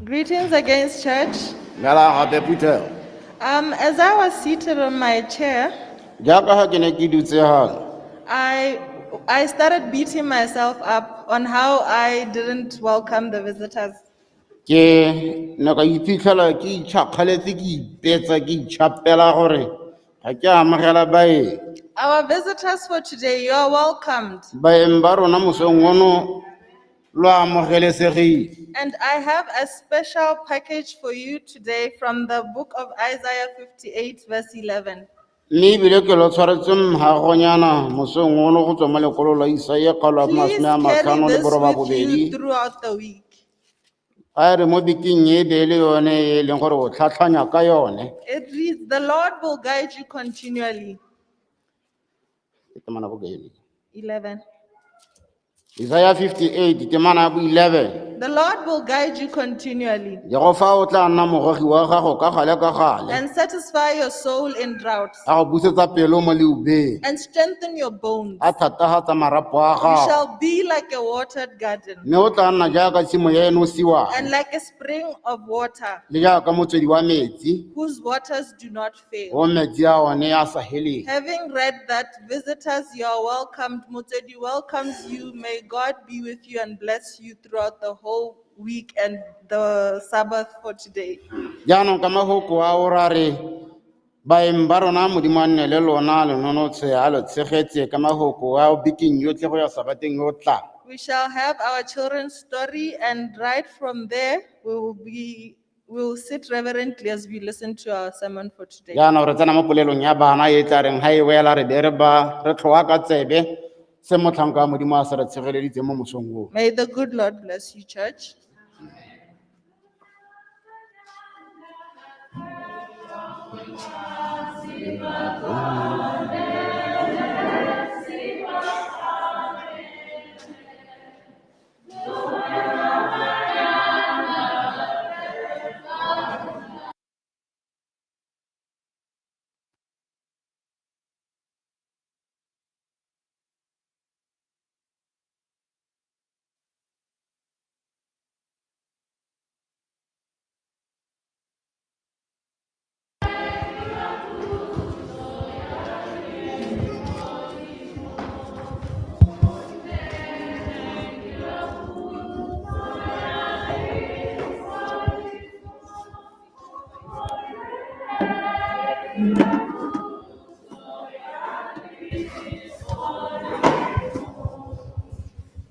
Greetings again, church. Dumela gape phuthego. As I was seated on my chair, Jaaka ga ke ne ke dutse gano, I started beating myself up on how I didn't welcome the visitors. Ke ne ka iphitlhela ke itšhakgaletse ke ipetsa ke itšhapela gore ga ke amogela baeng. Our visitors for today, you are welcomed. Baeng ba rona mosong ono lo amogelesegile. And I have a special package for you today from the book of Isaiah 58, verse 11. Mme ebile ke lo tshwaretse mhagonyana mosong ono go tswa mo lekwalo la Isaia kgaolo ya Please masome a carry matlhano le this with borobabobedi. you throughout the week. Ga e re mo bekeng e be e le yone e leng gore o tlhatlhanya ka yone. It reads, The Lord will guide you continually. Ke temana bokae eno? 11. Isaiah 58 temana ya bo 11. The Lord will guide you continually Jehofa o tla nna mogogi wa gago ka gale ka gale. and satisfy your soul in droughts A go busetsa pelo mo leubeng. and strengthen your bones. A thatagatsa marapo a You gago. shall be like a watered garden Mme o tla nna jaaka tshimo e e nosiwang. and like a spring of water Le jaaka motswedi wa metsi. whose waters do not fail. O metsi a one a sa heleng. Having read that, visitors, you are welcomed. Motedi welcomes you. May God be with you and bless you throughout the whole week and the Sabbath for today. Jaanong ka mafoko a o ra re baeng ba rona Modimo a nne le lona le nonotshe a lo tshegetse ka mafoko a bekeng yotlhe go ya sabateng yo o tlang. We shall have our children's story, and right from there, we will sit reverently as we listen to our sermon for today. Jaanong re tsena mo polelong ya bana e tla reng ga e wela re be re ba re tlhoa ka tsebe se motlhanka wa Modimo a se re tshegeleditseng mo mosong oo. May the good Lord bless you, church.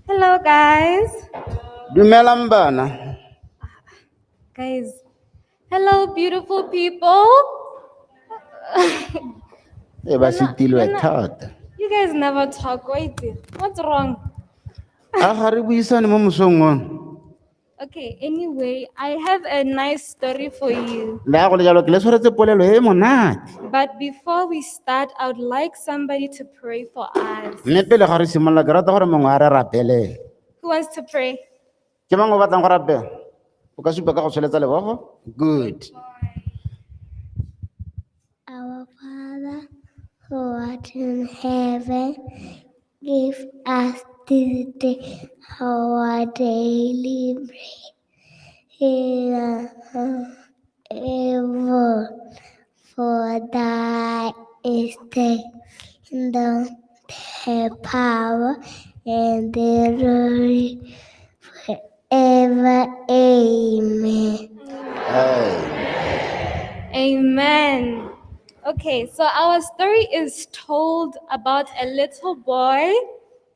Hello, guys. Dumelang bana. Guys. Hello, beautiful people. E ba setilwe thata. You guys never talk. Wait, what's wrong? A ga re buisane mo mosong ono. Okay, anyway, I have a nice story for you. Le ga go le jalo ke le tshwaretse polelo e e monate. But before we start, I would like somebody to pray for us. Mme pele ga re simolola ke rata gore mongwe a re rapelele. Who wants to pray? Ke mang o batlang go rapela? O ka supa ka go tsholetsa lebogo? Good. Our Father who art in heaven, give us this day our daily bread. And evil, for thy is the kingdom, the power, and the glory forever. Amen. Amen. Okay, so our story is told about a little boy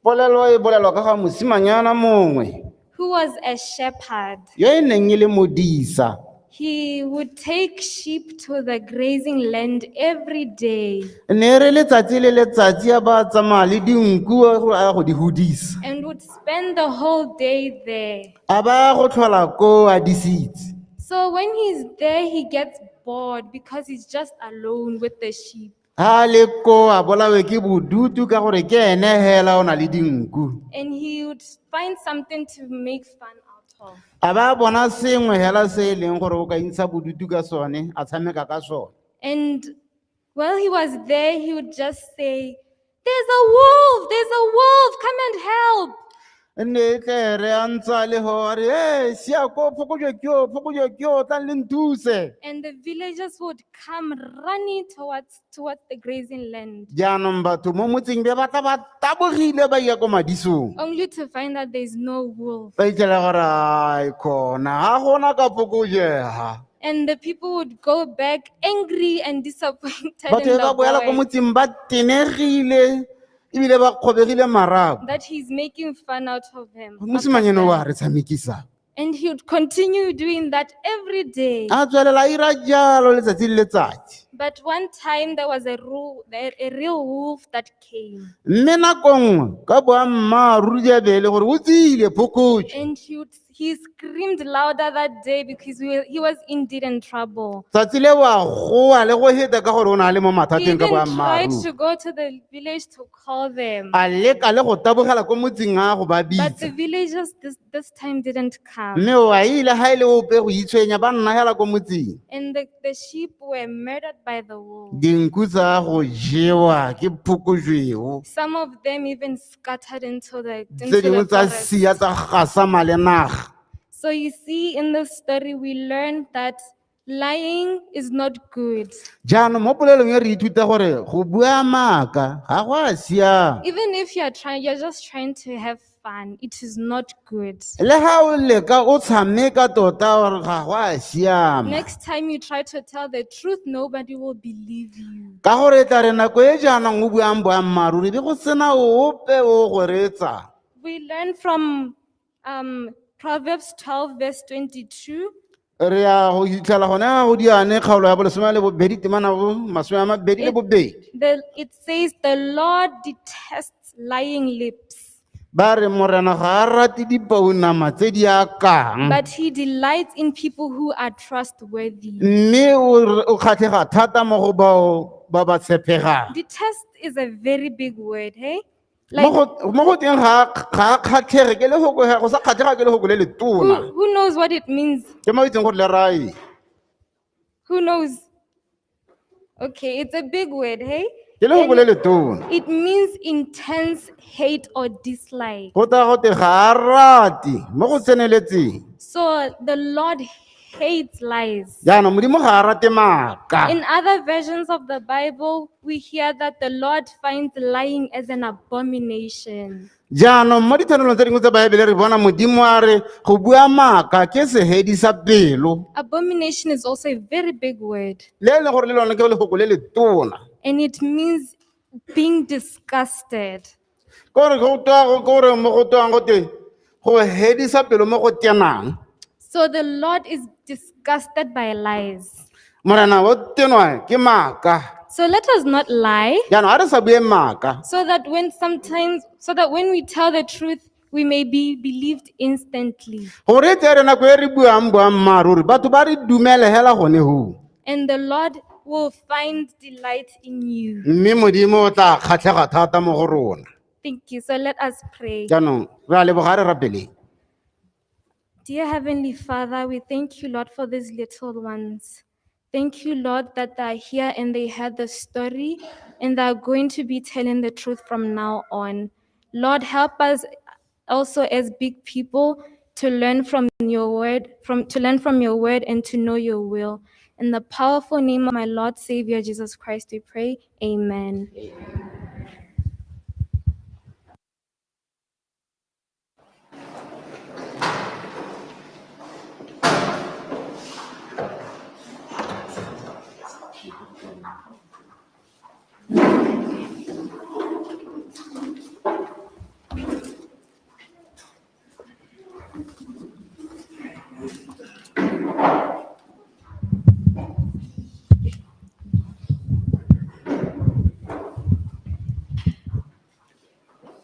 Polelo e bolelwa ka ga mosimanyana mongwe who was a shepherd. yo e neng e le modisa. He would take sheep to the grazing land every day Ne re letsatsi le letsatsi a ba tsamaya le dinku a go- a go di hodisa. and would spend the whole day there. A ba go tlhola koo a disitse. So when he's there, he gets bored because he's just alone with the sheep. Ha a le koo a bolawe ke bodutu ka gore ke ene hela o na le dinku. And he would find something to make fun out of. A ba bona sengwe hela se e leng gore o ka intsha bodutu ka sone, a tshameka ka sone. And while he was there, he would just say, There's a wolf! There's a wolf! Come and help! Nne e tle re a ntsa le ho a re e sia ko phokojwe ke yo, phokojwe ke yo, tlang le nthuse. And the villagers would come running towards the grazing land, Jaanong batho mo motseng be ba tla ba tabogile ba ya ko madisong. Only to find that there's no wolf. Ba itlhela gore ai khona ga gona ka phokojega. And the people would go back angry and disappointed Batho in ba the boela ko boy motseng ba tenegile ebile ba kgobegile marapo. That he's making fun out of him, out of Mosimanyane them. wa re tshamekisa. And he would continue doing that every day. A tswelela a ira jalo letsatsi le letsatsi. But one time there was a real wolf that came. Mme nako nngwe ka boammaaruri di a be e le gore o tsile phokojwe. And he screamed louder that day because he was indeed in trouble. Tsatsi le wa goa le go heta ka gore o ne a le mo He mathateng ka even tried boammaaruri. To go to the village to call them. A leka le go tabogela ko motseng a go ba But the bitsa. Villagers this time didn't come. Mme wa ile ga e le ope go itshwenya ba nna hela ko motseng. And the sheep were murdered by the wolf. Dinku tsa go jewa ke phokojweo. Some of them even scattered Tse into dingwe the tsa forest. sia tsa gasama le naga. So you see, in this story, we learned that lying is not good. Jaanong mo polelong e re ithuta gore go bua maaka ga go a siama. Even if you're just trying to have fun, it is not good. Le ga o leka o tshameka tota gore ga go a siama. Next time you try to tell the truth, nobody will believe you. Ka gore e tla re nako e jaanong o buang boammaaruri be go sena ope o go reetsang. We learn from Proverbs 12, verse 22. Re ya go fitlhela gone ga go diane kgaolo ya bolesome le bobedi temana bo masome a mabedi le bobedi. It says, "The Lord detests lying lips, Ba re morena ga a rate dipounama tse di akang, but he delights in people who are trustworthy." Mme o kgatlhega thata mo go bao ba ba tshepegang. Detest is a very big word, hey? Mo Like, mo go teng ga a kgatlhege ke lefoko go sa kgatlhega ke lefoko le le tona. Who knows what it means? Ke mo itseng gore le rae. Who knows? Okay, it's a big word, hey? Ke lefoko le le tona. It means intense hate or dislike. Go taya gote ga a rate mo go tseneletseng. So the Lord hates lies. Jaanong modimo ga a rate maaka. In other versions of the Bible, we hear that the Lord finds lying as an abomination. Jaanong mo dithanolong tse dingwe tsa baebele re bona modimo a re go bua maaka ke sehedi sa pelo. Abomination is also a very big word, Le e leng gore le lone ke lefoko le le tona. And it means being disgusted. Ke gore mo go twang gote go hedisa pelo mo go tenang. So the Lord is disgusted by lies. Morena o tenwa ke maaka. So let us not lie, Jaanong ga re sa bue maaka, so that when we tell the truth, we may be believed instantly. Gore e tle re nako e re buang boammaaruri batho ba re dumele hela gone hoo. And the Lord will find delight in you. Mme modimo o tla kgatlhega thata mo go rona. Thank you. So let us pray. Jaanong re a leboga re rapeleng. Dear Heavenly Father, we thank you, Lord, for these little ones. Thank you, Lord, that they are here and they heard the story and they are going to be telling the truth from now on. Lord, help us also as big people to learn from your word, from to learn from your word and to know your will. In the powerful name of my Lord Savior Jesus Christ, we pray. Amen.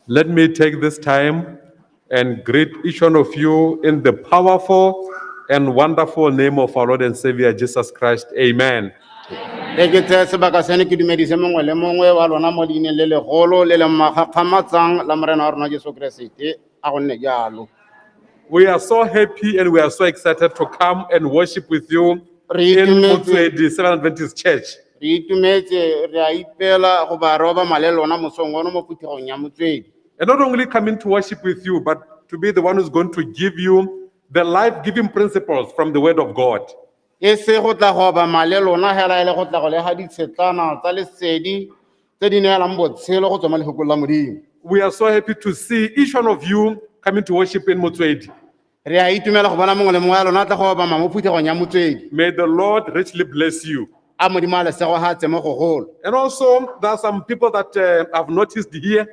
Let me take this time and greet each one of you in the powerful and wonderful name of our Lord and Savior Jesus Christ. Amen. E ke tseye sebaka seno ke dumedise mongwe le mongwe wa lona mo leineng le legolo le le magakgamatsang la morena wa rona Jesu Keresete a go nne jalo. We are so happy and we are so excited to come and worship with you Re in itumetse. Motswedi Seventh Adventist Church. Re itumetse re a ipela go ba roba male lona mosong ono mo phuthegong ya Motswedi. And not only coming to worship with you, but to be the one who's going to give you the life-giving principles from the Word of God. E se go tla go obama le lona hela e le go tla go lega ditshetlana tsa lesedi tse di neelang botshelo go tswa mo lefokong la Modimo. We are so happy to see each one of you coming to worship in Motswedi. Re a itumela go bona mongwe le mongwe wa lona a tla go obama mo phuthegong ya Motswedi. May the Lord richly bless you. A Modimo a le segogatse mo gogolo. And also, there are some people that I've noticed here,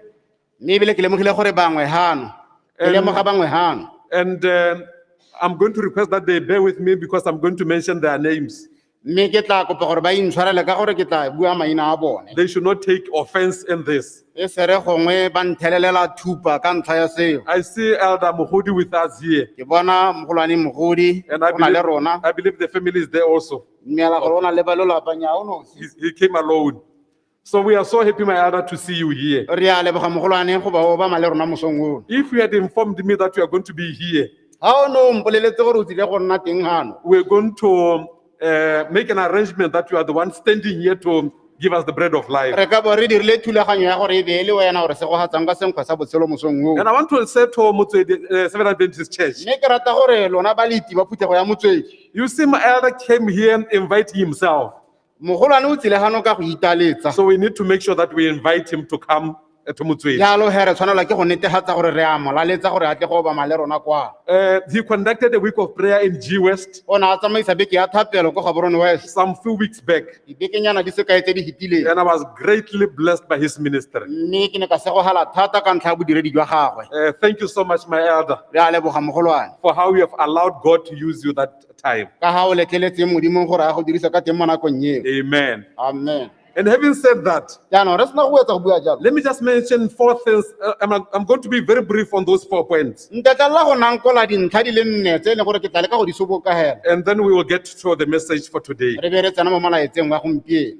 Mme ebile ke lemogile gore bangwe hano, ke lemoga bangwe hano. And I'm going to request that they bear with me because I'm going to mention their names. Mme ke tla kopa gore ba intshwarele ka gore ke tla bua maina a bone. They should not take offense in this. E sere gongwe ba nthelelela thupa ka ntlha ya seo. I see Elder Mohodi with us here. Ke bona mogolwane Mogodi And I o na le believe, rona. I believe the family is there also. Dumela gore o na le ba lelapa, nnyaa, o nosi. He came alone. So we are so happy, my elder, to see you here. Re a leboga mogolwane go ba o obama le rona mosong ono. If you had informed me that you are going to be here, Ga o ne o mpoleletse gore o tsile go nna teng hano, we're going to make an arrangement that you are the one standing here to give us the bread of life. Re ka bo re dirile thulaganyo ya gore e be e le wena gore segogatsang ka senkgwe sa botshelo mosong oo. And I want to say to Motswedi, Seventh Adventist Church, Mme ke rata gore lona baleti ba phuthego ya Motswedi, you see, my elder came here and invited himself. Mogolwane o tsile gano ka go italetsa. So we need to make sure that we invite him to come to Motswedi. Jalo he re tshwanelwa ke go netefatsa gore re a mo laletsa gore a tle go obama le rona kwa. He conducted a week of prayer in G West O ne a tsamaisa beke ya thapelo ko Gaborone West some few weeks back, dibekenyana di sekae tse di fetileng. And I was greatly blessed by his ministry. Mme ke ne ka segogala thata ka ntlha ya bodiredi jwa gagwe. Thank you so much, my elder, Re a leboga mogolwane for how you have allowed God to use you that time. ka ga o letleletseng Modimong gore a go dirisa ka teng mo nakong eo. Amen. Amen. And having said that, Jaanong re sena go etsa go bua jalo, let me just mention four things. I'm going to be very brief on those 4 points. Ntetlelela go nankola dintlha di le nne tse e leng gore ke tla leka go di sobokagela. And then we will get to the message for today. Re be re tsena mo molaetseng wa gompieno.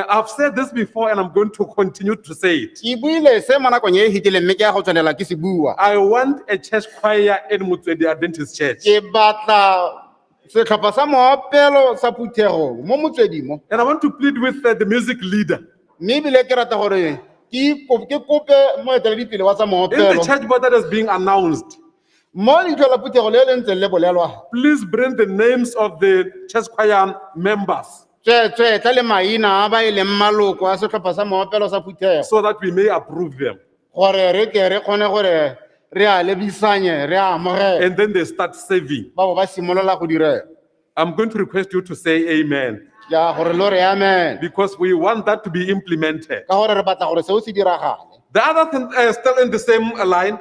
I've said this before and I'm going to continue to say it. Ke buile se mo nakong e e fetileng mme ke ya go tswelela ke se bua. I want a church choir in Motswedi Adventist Church. Ke batla setlhopha sa moopelo sa phuthego mo Motswedi mo. And I want to plead with the music leader. Mme ebile ke rata gore ke kope moeteledipele wa tsa In the moopelo. church board that is being announced, Mo leitlho la phuthego le le ntseng le bolelwa, please bring the names of the church choir members tsweetswee tla le maina a ba e leng maloko a setlhopha sa moopelo sa phuthego so that we may approve them. Gore re tle re kgone gore re a lebisanye re a amogele. And then they start serving. Ba bo ba simolola go direla. I'm going to request you to say amen Ya gore lo re amen. Because we want that to be implemented. Ka gore re batla gore seo se diragale. The other thing, still in the same line,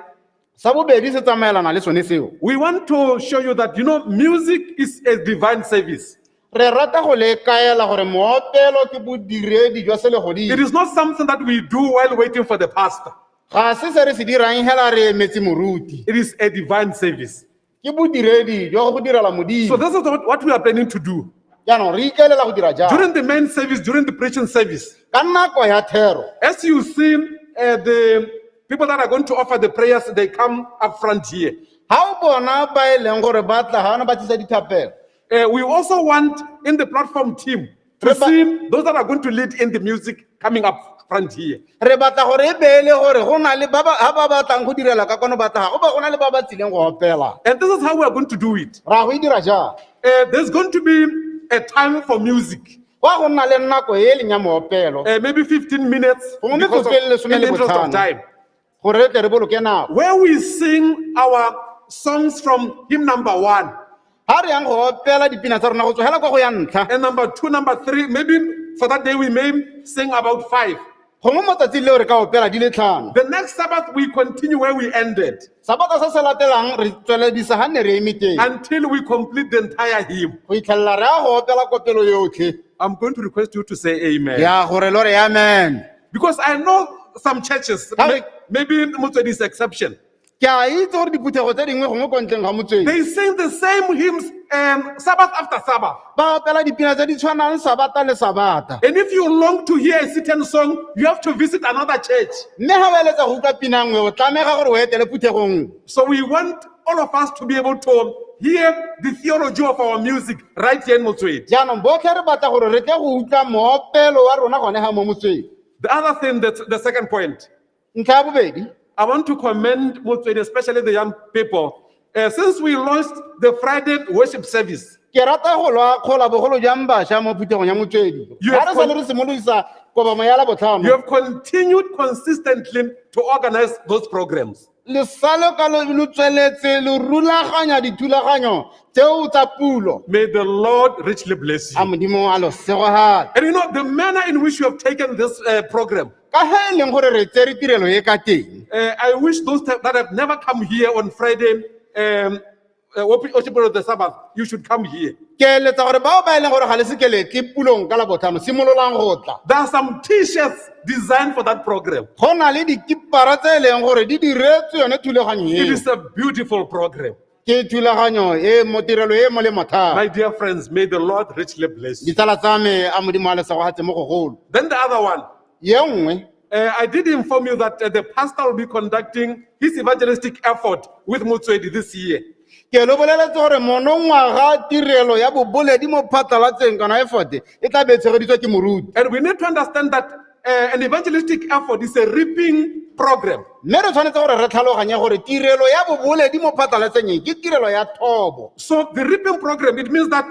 Sa bobedi se tsamaelana le sone seo. We want to show you that music is a divine service. Re rata go le kaela gore moopelo ke bodiredi jwa selegodimo. It is not something that we do while waiting for the pastor. Ga se se re se dirang hela re emetse moruti. It is a divine service. Ke bodiredi jwa go direla So Modimo. this is what we are planning to do. Jaanong re ikaelela go dira jang? During the main service, during the preaching service, Ka nako ya thero, as you see the people that are going to offer the prayers, they come up front here. Ga o bona ba e leng gore ba tla gana ba tlisa dithapelo, We also want in the platform team to see those that are going to lead in the music coming up front here. Re batla gore e be e le gore go na le ba ba ha ba batlang go direla ka kwano ba tla go ba go na le ba ba tsileng go opela. And this is how we are going to do it. Ra go e dira jang? There's going to be a time for music. Go a go nna le nako e leng ya moopelo. Maybe 15 minutes Gongwe because of, metsotso e le lesome in le the interest of botlhano. time. Gore re tle re boloke nako. Where we sing our songs from hymn number 1. Ha re yang go opela dipina tsa rona go tswa hela kwa go ya ntlha. And number 2, number 3, maybe for that day we may sing about 5. Gongwe mo tsatsing leo re ka opela di le tlhano. The next Sabbath we continue where we ended. Sabata se se latelang re tsweledisa ga nne re eme teng. Until we complete the entire hymn. Go itlhelela re ya go opela kopelo yotlhe. I'm going to request you to say amen. Ya gore lo re amen. Because I know some churches, How maybe Motswedi is exception. Ke a itse gore diphuthego tse dingwe gongwe ko ntleng ga Motswedi. They sing the same hymns Sabbath after Sabbath. Ba opela dipina tse di tshwanang Sabata le Sabata. And if you long to hear a certain song, you have to visit another church. Mme ga o eletsa go utlwa pina nngwe o tlamega gore o etele phuthego nngwe. So we want all of us to be able to hear the theology of our music right here in Motswedi. Jaanong botlhe re batla gore re tle go utlwa moopelo wa rona gone ga mo Motswedi. The other thing, that's the second point. Ntlha ya bobedi. I want to commend Motswedi, especially the young people. Since we launched the Friday worship service, Ke rata go lo akgola bogolo jang bašwa mo phuthegong ya Motswedi. You Ga have re sale re simolodisa kobamo ya Labotlhano. you have continued consistently to organize those programs. Le sale ka lo tsweletse lo rulaganya dithulaganyo tseo tsa pulo. May the Lord richly bless A you. Modimo a lo segogatse. And you know, the manner in which you have taken this program, Ka he e leng gore re tsere tirelo e ka teng. I wish those that have never come here on Friday, worship of the Sabbath, you should come here. Ke eletsa gore bao ba e leng gore ga le seke le tle pulong ka Labotlhano, simololang go tla. There are some t-shirts designed for that program. Go na le dikipara tse e leng gore di diretswe yone thulaganyo It eo. is a beautiful program. Ke thulaganyo e mo tirelo e molemo thata. My dear friends, may the Lord richly bless you. Ditsala tsa me, a Modimo a le segogatse mo gogolo. Then the other one, Ye nngwe, I did inform you that the pastor will be conducting his evangelistic effort with Motswedi this year. Ke lo boleletse gore monongwaga tirelo ya boboledi mo phatlalatseng kana effort e tla be e tshegeditswe ke moruti. And we need to understand that an evangelistic effort is a reaping program. Mme re tshwanetse gore re tlhaloganye gore tirelo ya boboledi mo phatlalatseng e ke tirelo ya thobo. So the reaping program, it means that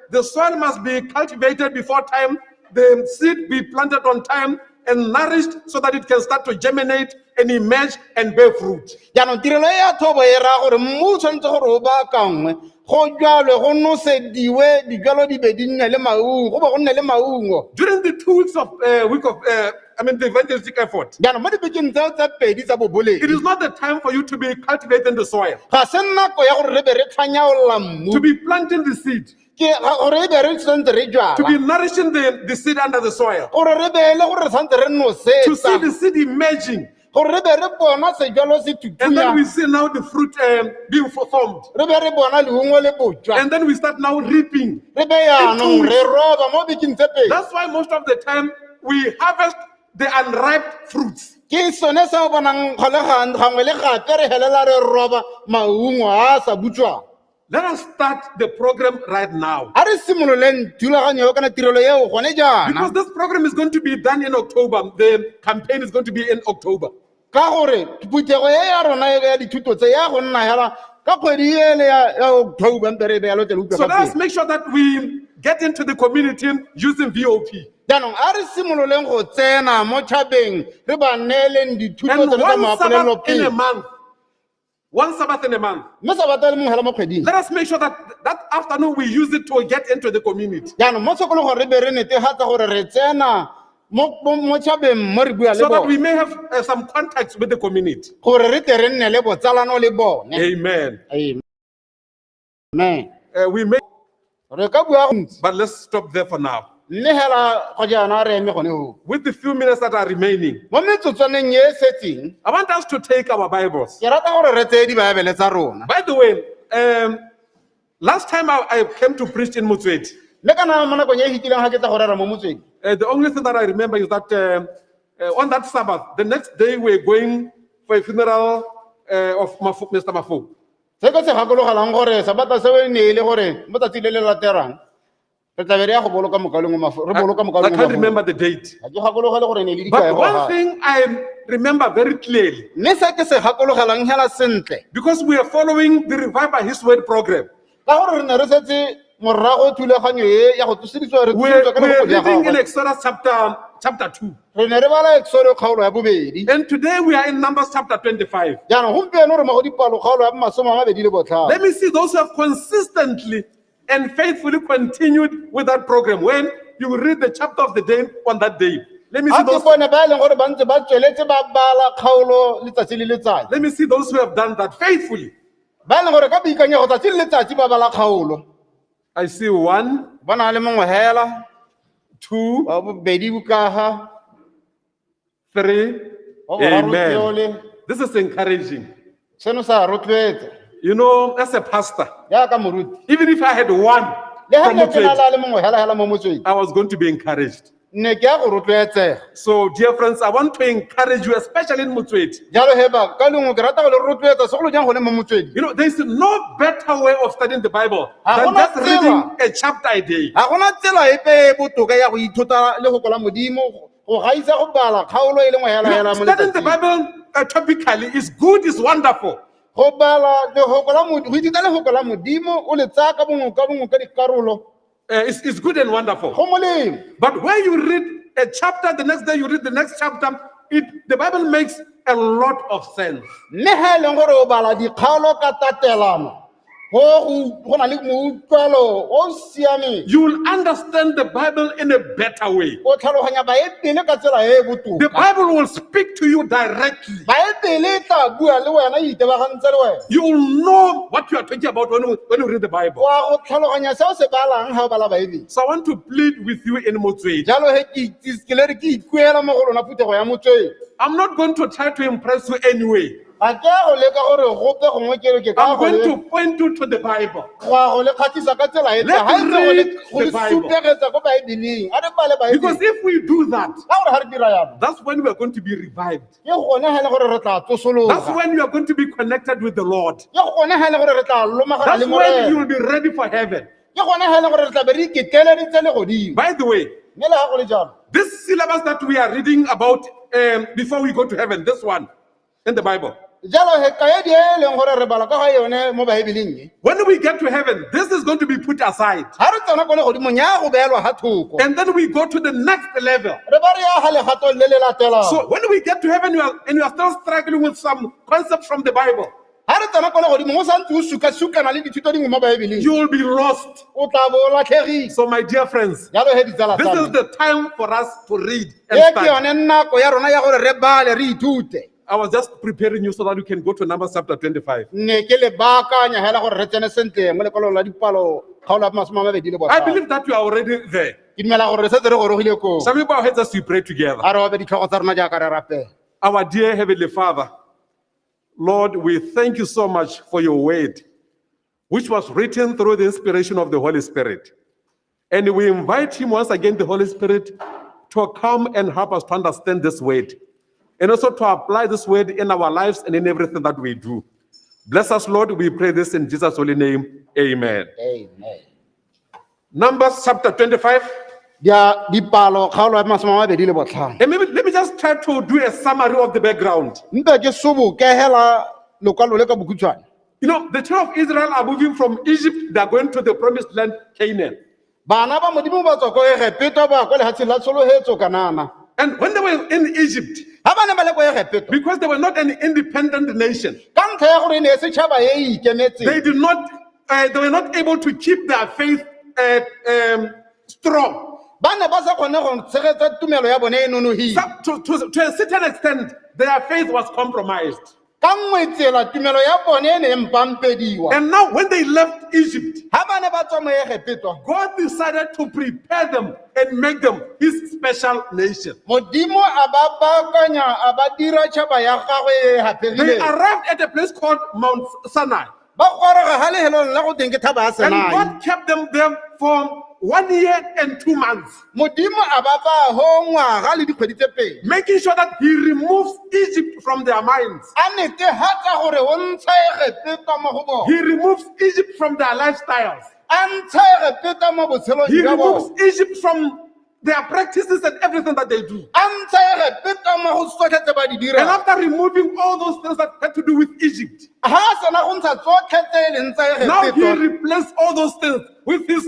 the soil must be cultivated before time, the seed be planted on time and nourished so that it can start to germinate and emerge and bear fruit. Jaanong tirelo e ya thobo e raya gore mmu o tshwanetse gore o baakangwe, go jwalwe, go nosediwe, dijwalo di be di nne le maungo, go bo go nne le maungo. During the 2 weeks of week of I mean the evangelistic effort, Jaanong mo dibekeng tseo tse pedi tsa boboledi, it is not the time for you to be cultivating the soil, ga se nako ya gore re be re tlhanyaolla mmu, to be planting the seed, ke gore e be re santse re to be jwala, nourishing the seed under the soil, gore re be e le gore re santse re to see nosetsa, the seed emerging. gore re be re bona sejwalo se And then we thunya, see now the fruit being formed. re be re bona leungo le botswa, And then we start now reaping. re be yaanong In two re roba mo bekeng tse pedi. That's why most of the time we harvest the unripe fruits. Ke sone se o bonang go le gangwe le gape re helela re roba maungo a a sa butswang. Let us start the program right now. A re simololeng thulaganyo eo kana tirelo eo gone jaana. Because this program is going to be done in October. The campaign is going to be in October. Ka gore phuthego e ya rona e ya dithuto tse ya go nna hela ka kgwedi ele ya October mpe re e beya lo tle le utlwe So ka let us pele. make sure that we get into the community using VOP. Jaanong a re simololeng go tsena mo tšhabeng re ba neeleng dithuto And tsone tsa one Sabbath in a maapolelo month, one Sabbath in a month, Mme Sabata le mongwe hela mo kgweding. let us make sure that that afternoon we use it to get into the community. Jaanong mo tshokologong re be re netefatsa gore re tsena mo tšhabeng mo re bua le So that we bone. may have some contacts with the community. Gore re tle re nne le botsalano le bone. Amen. Amen. We may, Re ka bua go ntsi. but let's stop there for now. Mme hela go jaana re eme gone ho. With the few minutes that are remaining, Mo metsotswaneng e e setseng, I want us to take our Bibles. ke rata gore re tseye dibaebele tsa rona. By the way, last time I came to preach in Motswedi, Mme kana mo nakong e e fetileng ga ke tla go rera mo Motswedi, the only thing that I remember is that on that Sabbath, the next day we're going for a funeral of Mr. Mafu. Se ke se gakologelang gore Sabata seo e ne e le gore mo tsatsi le le latelang re tla be re ya go boloka mokaleng o Mafu, re boloka I mokaleng o can't Mafu. remember the date. Ga ke gakologele gore e ne e le dikae But go one gae. thing I remember very clearly, Mme se ke se gakologelang hela sentle, because we are following the Revive by His Word program, ka gore re ne re setse morago thulaganyo e ya go tsoseditswa re we're, tsoseditswa ka we're lefoko la reading in gagwe. Exodus chapter 2. Re ne re bala Exodo kgaolo ya bobedi. And today we are in Numbers chapter 25. Jaanong gompieno re mo go dipalo kgaolo ya masome a mabedi le botlhano. Let me see those who have consistently and faithfully continued with that program. When you read the chapter of the day on that day, let me see A ke those. bone ba e leng gore ba ntse ba tsweletse ba bala kgaolo letsatsi le letsatsi. Let me see those who have done that faithfully. Ba e leng gore ka boikanyego tsatsi le letsatsi ba bala kgaolo. I see one, Ba na le mongwe hela, two, wa bobedi bokaga, three. wa boraro Amen. keole. This is encouraging. Seno sa rotloetsa. You know, as a pastor, Jaaka moruti. even if I had one Le ha from ne ke na Motswedi, le a le mongwe hela hela mo Motswedi, I was going to be encouraged. ne ke ya go rotloetsega. So, dear friends, I want to encourage you, especially in Motswedi. Jalo he ba, ka lengwe ke rata go le rotloetsa segolo jang gone mo Motswedi. You know, there's no better way of studying the Bible Ha than gona just tsela. reading a chapter a day. Ga gona tsela epe e botoka ya go ithuta lefoko la Modimo go gaisa go bala kgaolo e le nngwe hela You know, hela mo studying the letsatsing. Bible topically is good, is wonderful. Go bala lehoko la Modimo, go ithuta lehoko la Modimo o le tsaya ka bongwe ka bongwe ka dikarolo. It's good and wonderful. Go molemo. But where you read a chapter, the next day you read the next chapter, the Bible makes a lot of sense. Mme ha e leng gore o bala dikgaolo ka tatelano, go na le moutlwalo o o siameng. You will understand the Bible in a better way. O tlhaloganya Baebele ka tsela e e botoka. The Bible will speak to you directly. Baebele e tla bua le wena, e itebagantse le wena. You will know what you are talking about when you read the Bible. Wa go tlhaloganya se o se balang ha o bala Baebele. So I want to plead with you in Motswedi. Jalo he ke itse, ke le re ke ikuela mo go lona phuthego ya Motswedi. I'm not going to try to impress you anyway. Ga ke a go leka gore gope gongwe ke re ke ka I'm go going le to point you to the Bible. Go a go le kgatlhisa ka tsela e Let's tla. Ha e ntse go le read go the le Bible. supegetsa ko Baebeleng. A re bale Baebele. Because if we do that, Ka gore ha re dira jalo, that's when we are going to be revived. Ke gone ha e le gore re tla That's tsosologa. when you are going to be connected with the Lord. Ke gone ha e le gore re tla lomagana That's le when Morena. you will be ready for heaven. Ke gone ha e le gore re tla be re iketeleditse legodimo. By the way, Mme le ha go le jalo, this syllabus that we are reading about before we go to heaven, this one in the Bible. Jalo he kaedi e leng gore re bala ka ga yone mo Baebeleng e. When we get to heaven, this is going to be put aside. Ha re tsena ko legodimong ya go beelwa ha thoko. And then we go to the next level. Re ba re ya ha legatong le le latelang. So when we get to heaven, you are still struggling with some concepts from the Bible, Ha re tsena ko legodimong o santse o suka-sukana le dithuto dingwe mo Baebeleng. you will be lost. O tla bo o latlhegile. So my dear friends, Jalo he ditsala this tsa is me. the time for us to read and E ke study. yone nako ya rona ya gore re bale re ithute. I was just preparing you so that you can go to Numbers chapter 25. Ne ke le baakanya hela gore re tsene sentle mo lekwalong la dipalo kgaolo ya masome a mabedi le I botlhano. believe that you are already there. Ke dumela gore re setse re gorogile koo. Shall we bow our heads as we pray together? A re ope ditlhogo tsa rona jaaka re rapela. Our dear Heavenly Father, Lord, we thank you so much for your word, which was written through the inspiration of the Holy Spirit. And we invite him once again, the Holy Spirit, to come and help us to understand this word and also to apply this word in our lives and in everything that we do. Bless us, Lord. We pray this in Jesus' holy name. Amen. Amen. Numbers chapter 25. Dia dipalo kgaolo ya masome a mabedi le botlhano. And maybe let me just try to do a summary of the background. Mpe ke soboke hela lokwalo le ka bokhutshwane. The children of Israel are moving from Egypt, they are going to the promised land, Canaan. Bana ba Modimo ba tswa ko Egepeta ba ya kwa lefatsheng la tsholohetso Kanana. And when they were in Egypt, Ha ba ne ba le ko Egepeta, because they were not an independent nation, ka ntlha ya gore e ne e setšhaba e e ikemetseng, they did not, they were not able to keep their faith strong. Ba ne ba sa kgone go tshegetsa tumelo ya bone e nonogile. So, to a certain extent, their faith was compromised. Ka nngwe tsela tumelo ya bone e ne e mpampediwa. And now, when they left Egypt, Ha ba ne ba tswa mo Egepeta, God decided to prepare them and make them his special nation. Modimo a ba baakanya a ba dira tšhaba ya gagwe e e They haphegileng. arrived at a place called Mount Sinai. Ba goroga ga lehelong la go teng ke thaba ya And Sinai. God kept them there for 1 year and 2 months, Modimo a ba baya ho ngwaga le dikgwedi tse pedi, making sure that he removes Egypt from their minds. A netefatsa gore o ntsha Egepeta mo go bone. He removes Egypt from their lifestyles. A ntsha Egepeta mo botshelong He jwa removes bone. Egypt from their practices and everything that they do. A ntsha Egepeta mo go tsotlhe tse ba di And dirang. after removing all those things that had to do with Egypt, Ha a sena go ntsha tsotlhe tse e leng tsa now he Egepeta, replaced all those things with his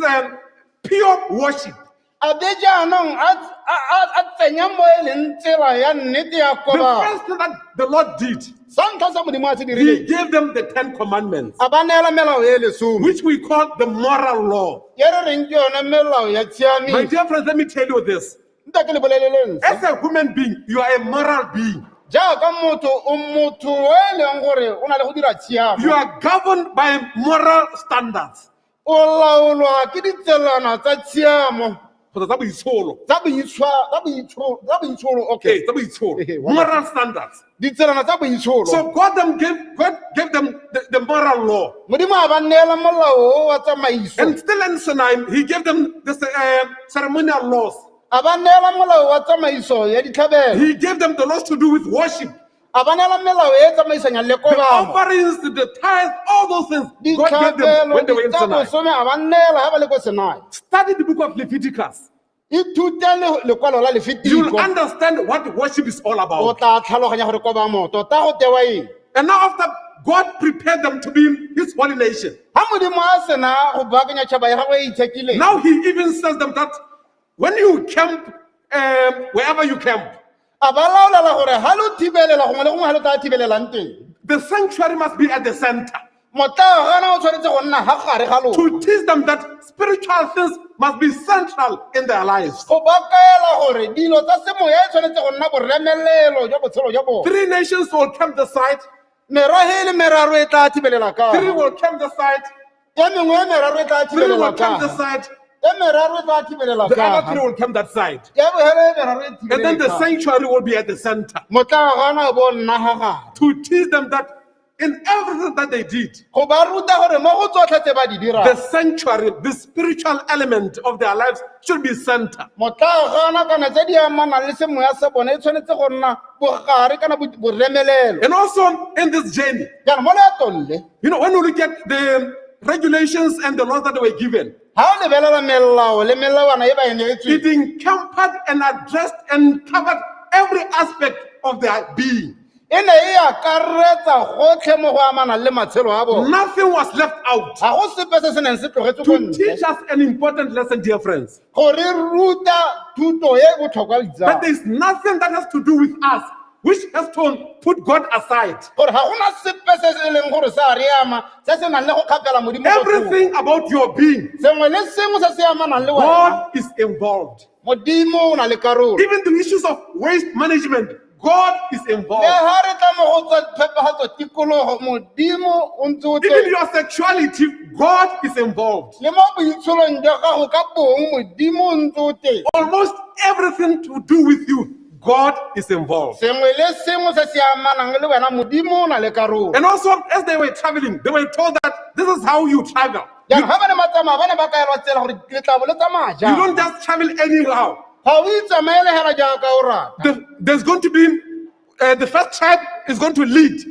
pure worship. A be jaanong a tsenya mo e leng tsela ya nnete ya The kobamelo. first thing that the Lord did, Sa ntlha sa Modimo a se he dirileng, gave them the 10 Commandments, a ba neela melao e lesome, which we call the moral law. e re reng ke yone melao ya My tshiamiso. dear friends, let me tell you this. Nta ke le boleleleng se. As a human being, you are a moral being. Jaaka motho o motho o e leng gore o na le go dira tshiamo. You are governed by moral standards. O laolwa ke ditselana tsa tshiamo. Kgotsa tsa boitsholo. Tsa tsa boitsholo, okay. Ee, tsa boitsholo. Ehe, wa Moral standards. Ditselana tsa boitsholo. So God gave them the moral law. Modimo a ba neela molao o wa tsamaiso. And still in Sinai, he gave them this ceremonial laws. A ba neela molao wa tsamaiso ya ditlhabelo. He gave them the laws to do with worship. A ba neela melao e tsamaisanyang le The kobamo. offerings, the tithe, all those things God gave them Ditlhabelo, when they were in Sinai. ditsabosome a ba neela ha ba le ko Sinai. Study the book of Leviticus. Ithute lekwalo la You'll lefitiko understand what worship is all o about. tla tlhaloganya gore kobamo tota go tewa eng. And now, after God prepared them to be his holy nation, Ga modimo a sena go baakanya tšhaba ya gagwe e itshekileng, now he even says them that when you camp, wherever you camp, a ba laolela gore ga lo thibelela gongwe le gongwe ga lo tla thibelelang teng, the sanctuary motla be at the center. Motlaagana o tshwanetse go nna ga gare ga lona. To teach them that spiritual things must be central in their lives. Go ba kaela gore dilo tsa semoya e tshwanetse go nna boremelelo jwa botshelo jwa bone. Three nations will camp the side, Merahe e le meraro e tla thibelela ka, three will camp the side, e mengwe e meraro e tla three thibelela will camp ka, the side, e meraro e tla thibelela the other ka, three will camp that side. ya bogelo e meraro e And then the thibelele ka. sanctuary will be at the center. Motlaagana bo nna ga gare. To teach them that in everything that they did, Go ba ruta gore mo go tsotlhe tse ba di the dirang, sanctuary, the spiritual element of their lives should be center. motlaagana kana tse di amanang le semoya sa bone e tshwanetse go nna bogare kana boremelelo. And also in this journey, Jaanong mo leetong le, when you look at the regulations and the laws that were given, ga o lebelela melao le melawana e ba e neetsweng, it encompassed and addressed and covered every aspect of their being. E ne e akaretsa gotlhe mo go amanang le matshelo a bone. Nothing was left out. Ga go sepe se se neng se tlogetse ko To ntle. teach us an important lesson, dear friends, Go re ruta thuto e botlhokwa, that ditsala, there is nothing that has to do with us which has to put God aside. Gore ga gona sepe se se leng gore sa re ama se se nang le go kgapela modimo ko thoko. Everything about your being, Sengwe le sengwe se se amanang le wena, God is involved. modimo o na le karolo. Even the issues of waste management, God is Le involved. ga re tla mo go tsa phepagatso tikologo, modimo o ntse o Even teng. your sexuality, God is involved. Le mo boitsholong jwa gago ka bong, modimo o ntse o teng. Almost everything to do with you, God is involved. Sengwe le sengwe se se amanang le wena, modimo o na le karolo. And also, as they were traveling, they were told that this is how you travel. Jaanong ga ba ne ba tsamaya, ba ne ba kaelwa tsela gore letlabo le tsamaya You jang. don't just travel anyhow. Ga o itsamaele hela jaaka o rata. There's going to be, the first tribe is going to lead,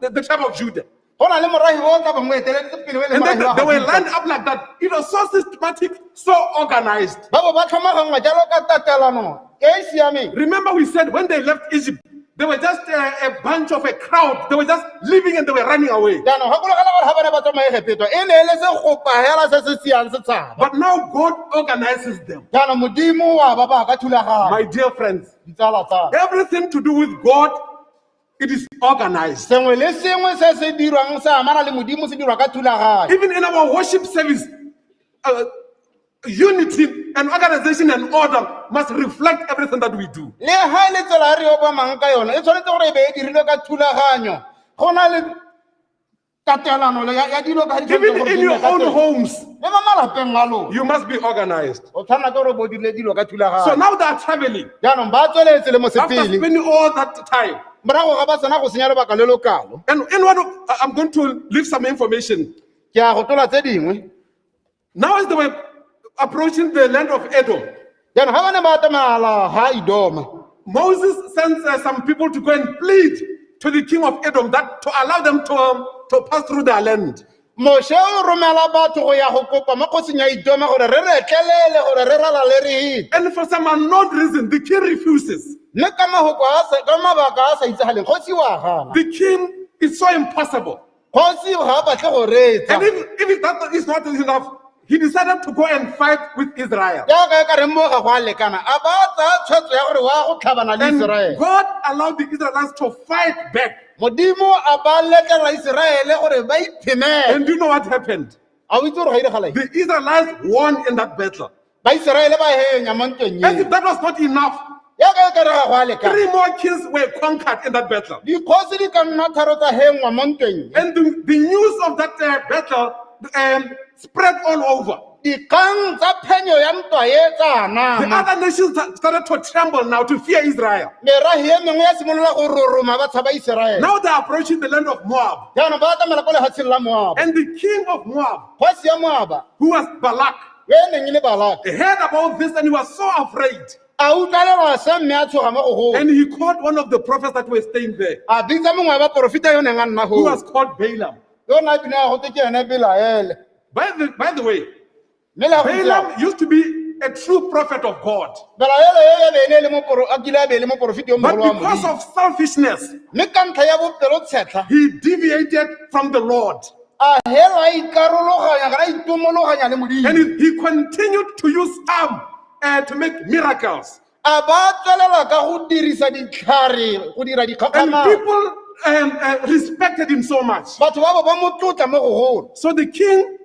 the tribe of Judah. Go na le morahi o tla bangwe eteletse pele o e le And then morahi wa they were ga lined Juda. up like that. It was so systematic, so organized. Ba bo ba tlhomaganngwa jalo ka tatelano e e siameng. Remember, we said when they left Egypt, they were just a bunch of a crowd. They were just leaving and they were running away. Jaanong gakologela gore ga ba ne ba tswa Egepeto e ne e le segopa hela se se siang se tshaba. But now God organizes them. Jaanong modimo wa ba ba ka thulaganyo. My dear friends, Ditsala tsala, everything to do with God, it is organized. Sengwe le sengwe se se dirwang se amana le modimo se dirwa ka thulaganyo. Even in our worship service, unity and organization and order must reflect everything that we do. Le ga e le tsela e re obamang ka yone e tshwanetse gore e be e dirilwe ka thulaganyo, go na le tatelano ya dilo ka di tshwanetse Even gore in di your nne ka own teng. homes, Le mo malapeng a lona, you must be organized. o tshwanela ke gore o bo dirile dilo ka So thulaganyo. now they are traveling. Jaanong ba tsweletse le After mosepele, spending all that time, morago ga ba sena go senya lobaka le lokalo, and in one of, I'm going to leave some information. Ke a go tola tse dingwe. Now, as they were approaching the land of Edom, Jaanong ga ba ne ba atamela ga Idoma, Moses sends some people to go and plead to the king of Edom that to allow them to pass through their land. Moshe o romela batho go ya go kopa mo kgosing ya Idoma gore re retlelele gore re ralale re ete. And for some unknown reason, the king refuses. Mme ka mahoko a sa- ka mabaka a sa itsagaleng kgosi wa gana. The king is so impossible. Kgosi ga a batle go reetsa. And if that is not enough, he decided to go and fight with Israel. Jaaka e ka reng mo ga go a lekana a ba tsaya tshwetso ya gore wa go tlhabana le And Iseraele. God allowed the Israelites to fight back. Modimo a ba letlelela Iseraele gore ba iphemele. And do you know what happened? A o itse gore ga iragala eng? The Israelites won in that battle. Ba Iseraele ba henya mo ntweng As eo. if that was not enough, Jaaka e ka re ga go a lekana, three more kings were conquered in that battle. Dikgosi di ka nna tharo tsa hengwa mo ntweng e. And the news of that battle spread all over. Dikgang tsa phenyo ya ntwa e tsa The nama. other nations started to tremble now, to fear Israel. Merahi e mengwe ya simolola go roroma ba tshaba Iseraele. Now they are approaching the land of Moab. Jaanong ba atamela ko lefatsheng la Moaba. And the king of Moab, Kgosi ya Moaba, who was Balak, yo e neng e le Balaka, heard about this and he was so afraid. A utlwalela se mme a tshoga mo go golo. And he called one of the prophets that were staying there, A bitsa mongwe wa baporofeta yo neng a nna who goo, was called Balaam. Yo ne a bina go te ke ene Belaele. By the way, Mme le ha go ntse jalo, Balaam used to be a true prophet of God. Belaele e be e ne e le moporo- a kile a be e le moporofeti yo But mogolo wa because Modimo. of selfishness, Mme ka ntlha ya bopelotshetlha he deviated from the Lord. a hela a ikarologanya kana a itomologanya le Modimo. And he continued to use arm to make miracles. A ba tswelela ka go dirisa ditlhare go dira And dikgakgamatso. people respected him so much. Batho ba bo ba mo tlotla mo go golo. So the king,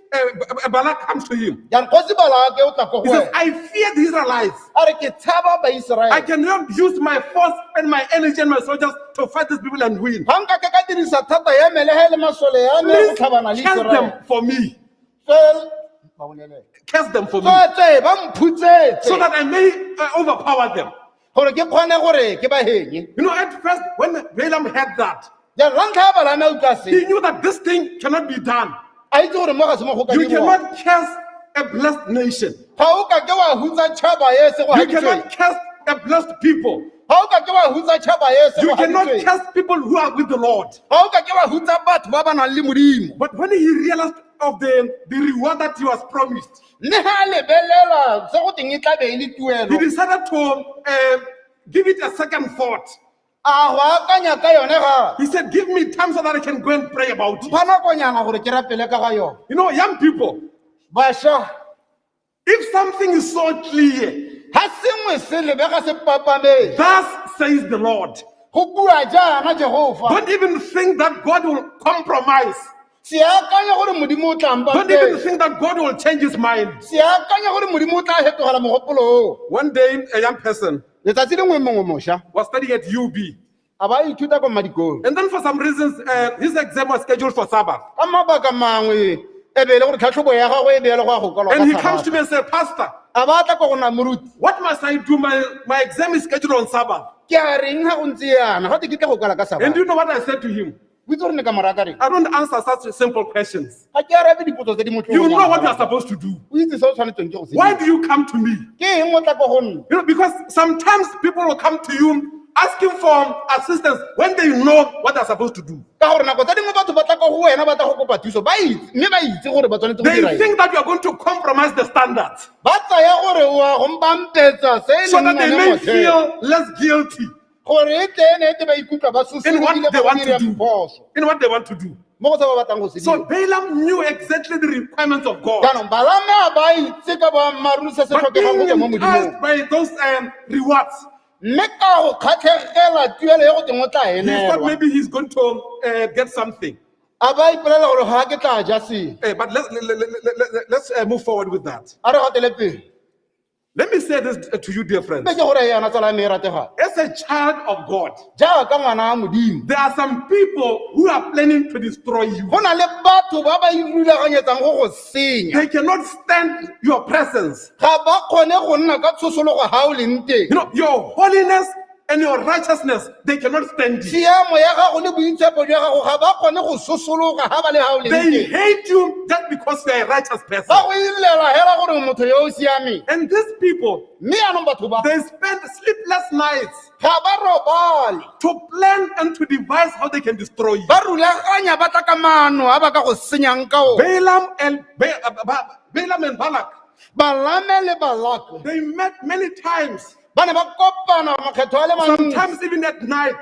Balak, comes to him. Jaanong kgosi Balake o tla ko He go says, wena. I fear the Israelites. A re ke tshaba I Baiseraele. cannot use my force and my energy and my soldiers to fight these people and win. Ga nka ke ka dirisa thata ya me le ha e le masole ya me go Please tlhabana le curse Iseraele. them for me. Tswel- ba bolele. Curse them for me. Tsweetswe ba mphutsetse So that I may overpower them. gore ke kgone gore ke ba henye. You know, at first, when Balaam heard that, Jaanong la ntlha ya Balaame a utlwa se, he knew that this thing cannot be done. a itse gore mo ga se mo go ka You dirwang. cannot curse a blessed nation. Ga o ka ke wa hutsa tšhaba e se go You haditsweng. cannot curse a blessed people. Ga o ka ke wa hutsa tšhaba e se You go cannot haditsweng. curse people who are with the Lord. Ga o ka ke wa hutsa batho ba ba nang le Modimo. But when he realized of the reward that he was promised, Mme ha a lebelela se go teng e tla be e le he tuelo. decided to give it a second thought. A go akanya ka yone gape. He said, Give me time so that I can go and pray about it. Mpha nakonyana gore ke rapele ka ga yone. You know, young people, Bašwa, if something is so clear, ha sengwe se lebega se papametse, thus says the Lord. go bua jaana Jehofa. Don't even think that God will compromise. Se akanya gore Modimo o tla Don't even mpapetsa. think that God will change his mind. Se akanya gore Modimo o tla fetogela mogopolo oo. One day, a young person Letsatsi lengwe mongwe mošwa was studying at UB. a ba a ithuta kwa mmadikolo. And then, for some reasons, his exam was scheduled for Sabbath. Ka mabaka mangwe e be e le gore tlhatlhobo ya gagwe e be e le go ya go kwalwa And ka he comes to Sabata. me and says, Pastor, A ba tla kwa go nna moruti. what must I do? My exam is scheduled on Sabbath. Ke a reng ha go ntse yana gate ke tle go kwala ka And Sabata. do you know what I said to him? O itse gore ne ka mo raya ka reng? I don't answer such simple questions. Ga ke arabe dipotso tse di motlhofo You know nyana. what you are supposed to do. O itse se o tshwanetseng ke go se Why dira. do you come to me? Ke eng o tla ko go nna? You know, because sometimes people will come to you asking for assistance when they know what they're supposed to do. Ka gore nako tse dingwe batho ba tla ko go wena ba tla go kopa thuso ba itse mme ba itse gore ba tshwanetse go dira They eng. think that you are going to compromise the standards Ba tsaya gore o a go mpampetsa se e so leng that they one may motheo. feel less guilty Gore e tle ene e te ba ikutlwa ba in what sosologile they ba go want to dira do. phoso In what they want to do. mo go se ba batlang go se So dira. Balaam knew exactly the requirements of God. Jaanong Balaame a ba itse ka boammaaruri se se But tlhokegang being go tswa mo Modimong. enticed by those rewards, Mme ka go kgatlhegela tuelo e go teng o tla he thought enelwa. maybe he's going to get something. A ba ipolela gore ga ke tla ja sengwe. But let's move forward with that. A re gatele pele. Let me say this to you, dear friends. Mme ke gore yana tsala ya me e rategang. As a child of God, Jaaka ngwana wa Modimo. there are some people who are planning to destroy you. Go na le batho ba ba irulaganyetsang go go senya. They cannot stand your presence. Ga ba kgone go nna ka tshosologo ga o leng teng. You know, your holiness and your righteousness, they cannot stand it. Tshiamo ya gago le boitshepo jwa gago ga ba kgone go sosologa ga ba le ga o leng They teng. hate you just because you are a righteous person. Ba go ilela hela gore o motho yo o siameng. And these people, Mme yaanong batho ba they spend sleepless nights ga ba robale. to plan and to devise how they can destroy you. Ba rulaganya ba tla ka maano a ba ka go senyang ka ona. Balaam and Balaam and Balak, Balame le Balak they met many times, ba ne ba kopana makgetho a le mantsi. sometimes even at night,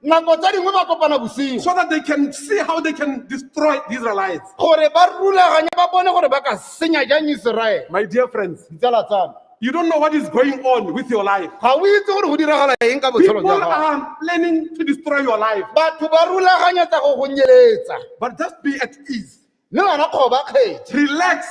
Nako tse dingwe ba kopana bosigo so that they can see how they can destroy the Israelites. gore ba rulaganye ba bone gore ba ka senya jang Iseraele. My dear friends, Ditsala tsa me, you don't know what is going on with your life. ga o itse gore go diragala eng ka botshelo People jwa gago. are planning to destroy your life, Batho ba rulaganyetsa go go nyeletsa. but just be at ease. Mme wena kgoba kgetsi, Relax,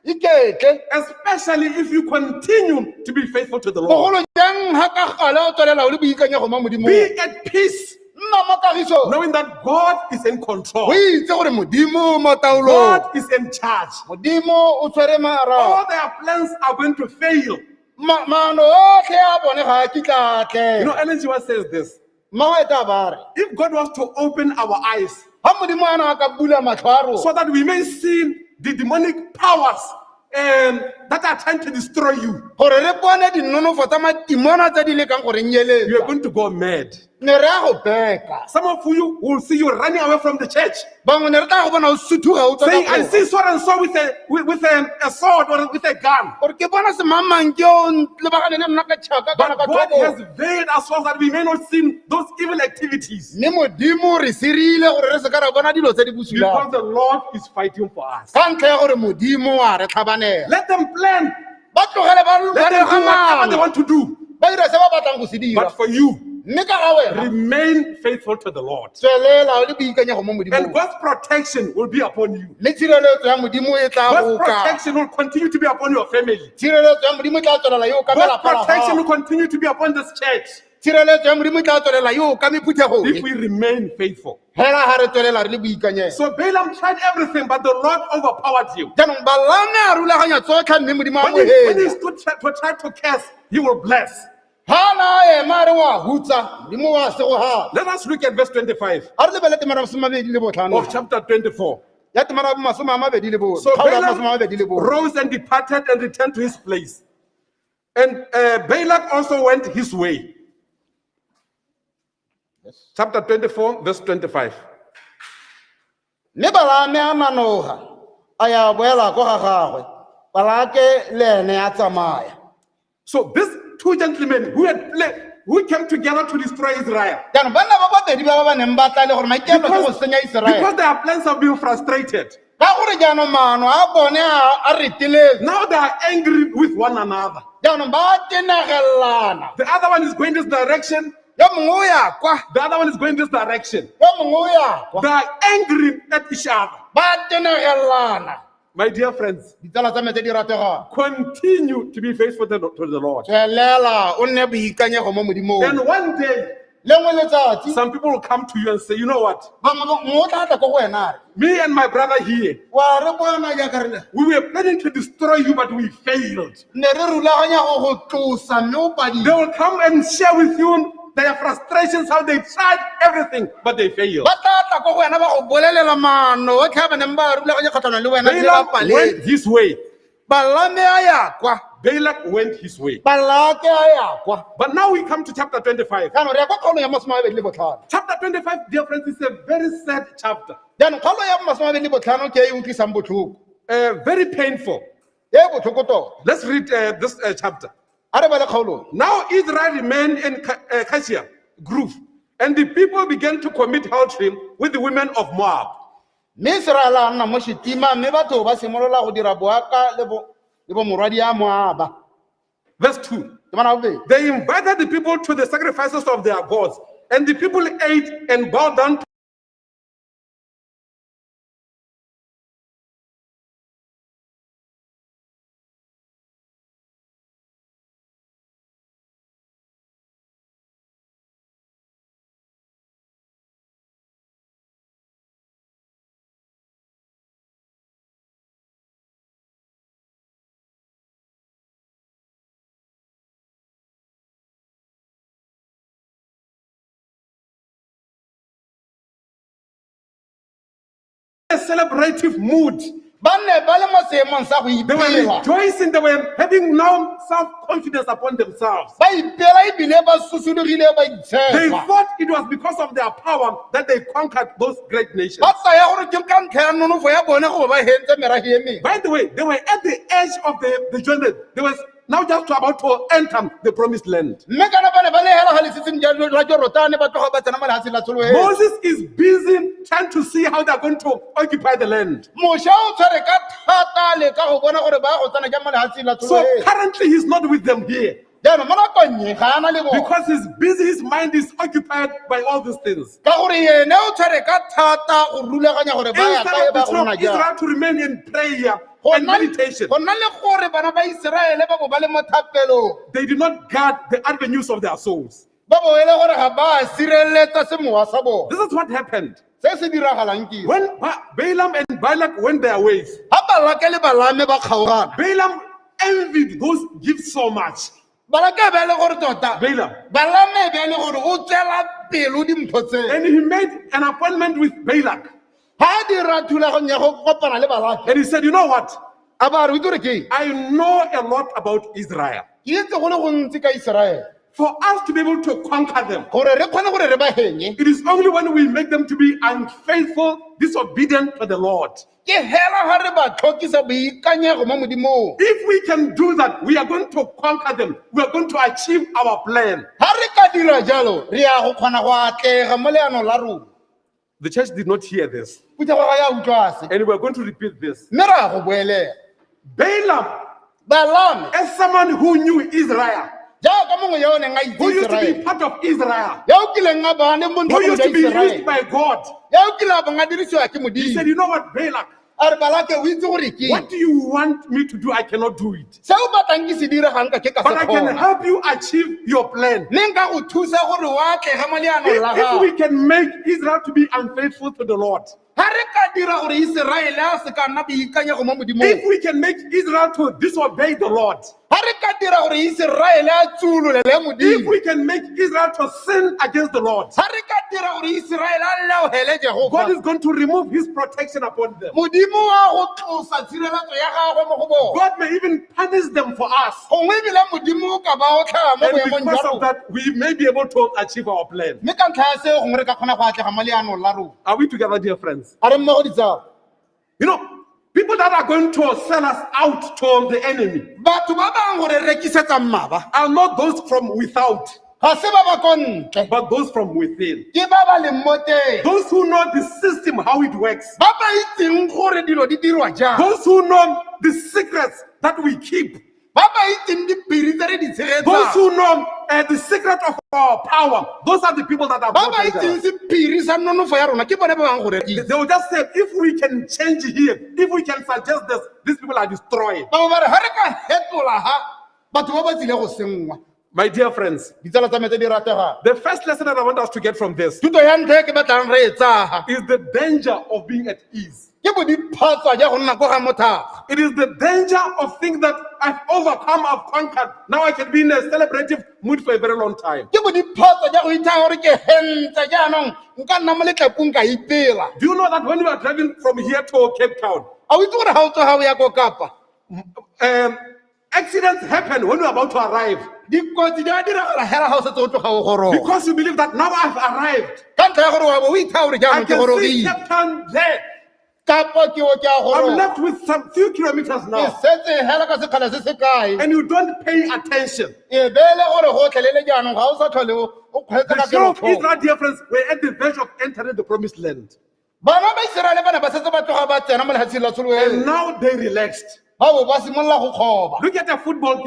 iketle. especially if you continue to be faithful to the Lord. Bogolo jang ha ka gale o tswelela o le boikanyego mo Modimong. Be at peace, Nna mo kagisong. knowing that God is in control. O itse gore Modimo mo taolong. God is in charge. Modimo o tshwere marapo. All their plans are going to fail. Maano otlhe a bone ga a kitla a You know, atlega. Ellen G. White says this: Mmangwaeta ba re, if God was to open our eyes ha Modimo a ne a ka bula matlho a rona, so that we may see the demonic powers that are trying to destroy you, gore re bone dinonofo tsa matimona tse di lekang go re you are nyeletsa, going to go mad. Ne re a go beka. Some of you will see you running away from the church, Bangwe ne re tla go bona o suthuga o tswa ka saying, I kgoro. see so and so with a sword or with a gun. Gore ke bona semangmang ke o lebagane le nna ka tšhaka kana But ka God thobolo. has veiled us so that we may not see those evil activities. Mme Modimo re sirile gore re se ka ra bona dilo tse di bosula. Because the Lord is fighting for us. Ka ntlha ya gore Modimo a re tlhabanela. Let them plan. Ba tlogele ba ba Let them do whatever they loga maano. want to do. Ba dira se ba batlang go se dira. But for you, Mme ka ga wena, remain faithful to the Lord. tswelela o le boikanyego mo And Modimong. God's protection will be upon you. Le tshireletso ya Modimo e tla God's go ka. protection will continue to be upon your family. Tshireletso ya Modimo e tla tswelela e okamela God's lapa la protection gago. will continue to be upon this church Tshireletso ya Modimo e tla tswelela e okame phuthego if e. we remain faithful. Hela ha re tswelela re le boikanyego. So Balaam tried everything, but the Lord overpowered him. Jaanong Balaame a rulaganya tsotlhe mme Modimo a When mo he henya. stood to try to curse, he will bless. Ha na a ema a re wa hutsa, Modimo wa segoga. Let us look at verse 25 A re lebelele temana ya 25. of chapter 24. Ya temana ya 24. So Kgaolo ya 24. Balaam rose and departed and returned to his place. And Balak also went his way. Chapter 24, verse 25. Mme Balaame a nanoga, a ya boela ko ga gagwe. Balake le ene a tsamaya. So these two gentlemen who came together to destroy Israel. Jaanong banna ba babedi ba ba ba neng ba tla le gore maikaelelo ke go senya Because Iseraele. their plans have been frustrated. Ka gore jaanong maano a bone a reteletswe. Now they are angry with one another. Jaanong ba tenagellana. The other one is going this direction, Yo mongwe o ya kwa, the other one is going this direction. yo mongwe o ya kwa. They are angry at each other. Ba tenagellana. My dear friends, Ditsala tsa me tse di rategang. continue to be faithful to the Lord. Tswelela o nne boikanyego mo Modimong. And one day, Lengwe letsatsi, some people will come to you and say, you know what? bangwe ba- mongwe o tla tla ko go wena a re, Me and my brother here, wa re bona jaaka re le we were planning to destroy you, but we failed. ne re rulaganya go go tlosa mme o They padile. will come and share with you their frustrations, how they tried everything, but they failed. Ba tla tla ko go wena ba go bolelela maano otlhe a ba neng ba rulaganya kgatlhanong le wena mme ba Balaam paletswe. went his way. Balaame a ya kwa, Balak went his way. Balake a ya kwa. But now we come to chapter 25. Jaanong re ya kwa kgaolong ya 25. Chapter 25, dear friends, is a very sad chapter, Jaanong kgaolo ya 25 ke e e utlwisang botlhoko, very painful. e e botlhoko tota. Let's read this chapter. A re bale kgaolong. Now Israel remained in Acacia Grove, and the people began to commit adultery with the women of Moab. Mme Iseraele a nna mo Shetima mme batho ba simolola go dira boaka le bo le bomorwadia Moaba. Verse 2. Temana ya bobedi. They invited the people to the sacrifices of their gods, and the people ate and bowed down a celebrative mood. Ba ne ba le mo seemong sa go They were ipela. rejoicing, they were having now self confidence upon themselves. Ba ipela ebile ba susulogile ba They itshepa. thought it was because of their power that they conquered those great nations. Ba tsaya gore ke ka ntlha ya nonofo ya bone gore ba hentse merafe e mengwe. By the way, they were at the edge of the Jordan. They were now just about to enter the promised land. Mme kana ba ne ba le hela ga letshitshing la Jorotane ba tloga ba tsena mo lefatsheng la tsholofelo. Moses is busy trying to see how they're going to occupy the land. Moshe o tshwere ka thata le ka go bona gore ba ya go tsena jang mo lefatsheng la So tsholofelo. currently he's not with them here Jaanong mo nakong e ga a na le bone. because he's busy, his mind is occupied by all these things. Ka gore ene o tshwere ka thata go rulaganya gore ba ya Instead kae of ba the go children nna of jang. Israel to remain in prayer Go and meditation, nna le gore bana ba Iseraele ba bo ba le mo thapelong. they did not guard the avenues of their souls. Ba bo e le gore ga ba a sireletsa semowa sa bone. This is what happened. Se se diragalang ke eng? When Balaam and Balak went their ways, Ga Balake le Balaame ba kgaogana. Balaam envied those gifts so much. Balake e be e le gore tota Balaam. Balaame e be e le gore o tswela pelo dimpho tseo. And he made an appointment with Balak. Ga a dira thulaganyo ya go kopana le Balake. And he said, you know what? A ba re o itse gore ke eng? I know a lot about Israel. Ke itse go le gontsi ka Iseraele. For us to be able to conquer them, Gore re kgone gore re ba henye. it is only when we make them to be unfaithful, disobedient to the Lord. Ke hela ha re ba tlhokisa boikanyego mo Modimong. If we can do that, we are going to conquer them. We are going to achieve our plan. Ha re ka dira jalo, re ya go kgona go atlega mo leanong la rona. The church did not hear this. Phuthego ga ya utlwa se. And we are going to repeat this. Mme re a go boelela. Balaam, Balaam, as someone who knew Israel, jaaka mongwe yo o neng a itse who used to be Iseraele, part of Israel, yo o kileng a ba le who bontlha used to jwa be used Iseraele, by God, yo o kileng a bong a dirisiwa ke he said, Modimo. You know what, Balak? A re Balake o itse gore ke eng? What do you want me to do? I cannot do it. Se o batlang ke se dira ga nka ke ka But se I can kgona. help you achieve your plan. Mme nka go thusa gore o atlege mo leanong la If, if gago. we can make Israel to be unfaithful to the Lord, Ha re ka dira gore Iseraele a se ka nna boikanyego mo Modimong, if we can make Israel to disobey the Lord, ha re ka dira gore Iseraele a tsuololele if Modimo, we can make Israel to sin against the Lord, ha re ka dira gore Iseraele a leohele God Jehova, is going to remove his protection upon them. Modimo wa go tlosa tshireletso ya gagwe mo go bona. God may even punish them for us. Gongwe ebile Modimo o ka ba otlhaya mo And boemong because jwa of rona. that, we may be able to achieve our plan. Mme ka ntlha ya seo gongwe re ka kgona go atlega mo leanong la rona. Are we together, dear friends? A re mmogo ditsala. People that are going to sell us out to the enemy Batho ba bang gore rekisetsa mmaba are not those from without, ga se ba ba ko ntle, but those from within. ke ba ba leng mo teng, Those who know the system, how it works. ba ba itseng gore dilo di dirwa jang, Those who know the secrets that we keep. ba ba itseng diphiri tse re di Those tshegetsang, who know the secret of our power. Those are the people that are ba more ba itseng dangerous. sephiri sa nonofo ya rona ke bone ba bang go rekisa. They will just say, if we can change here, if we can suggest this, these people are destroyed. Ba bo ba re ha re ka hetola ha batho ba ba tsile go senngwa. My dear friends, Ditsala tsa me tse di rategang, the first lesson that I want us to get from this thuto ya ntlha e ke batlang re e tsaga is the danger of being at ease. ke bodiphatsa ja go nna ko ga mothaga. It is the danger of things that I've overcome, I've conquered. Now I can be in a celebrative mood for a very long time. Ke bodiphatsa ja go ithaya gore ke hentse jaanong nka nna mo letlapong ka ipela. Do you know that when you are driving from here to Cape Town, A o itse gore ga o tsoga o ya ko Kapa, accidents happen when you are about to arrive dikotsi di a diragala hela ga o setse o tloga o goroga. because you believe that now I've arrived. Ka ntlha ya gore wa bo o ithaya gore I jaanong ke can see gorogile, Cape Town there. Kapa ke o ke a I'm goroga, left with some few kilometers ke now. setse hela ka sekgala se se kae. And you don't pay attention. E beele gore gotlhelele jaanong ga o sa tlhole o kgweetsa The ka children of kelotlhoko. Israel, dear friends, were at the verge of entering the promised land. Bana ba Iseraele ba ne ba setse ba tloga ba tsena mo lefatsheng la And tsholofelo, now they relaxed. ba bo ba simolola go kgoba. Look at a football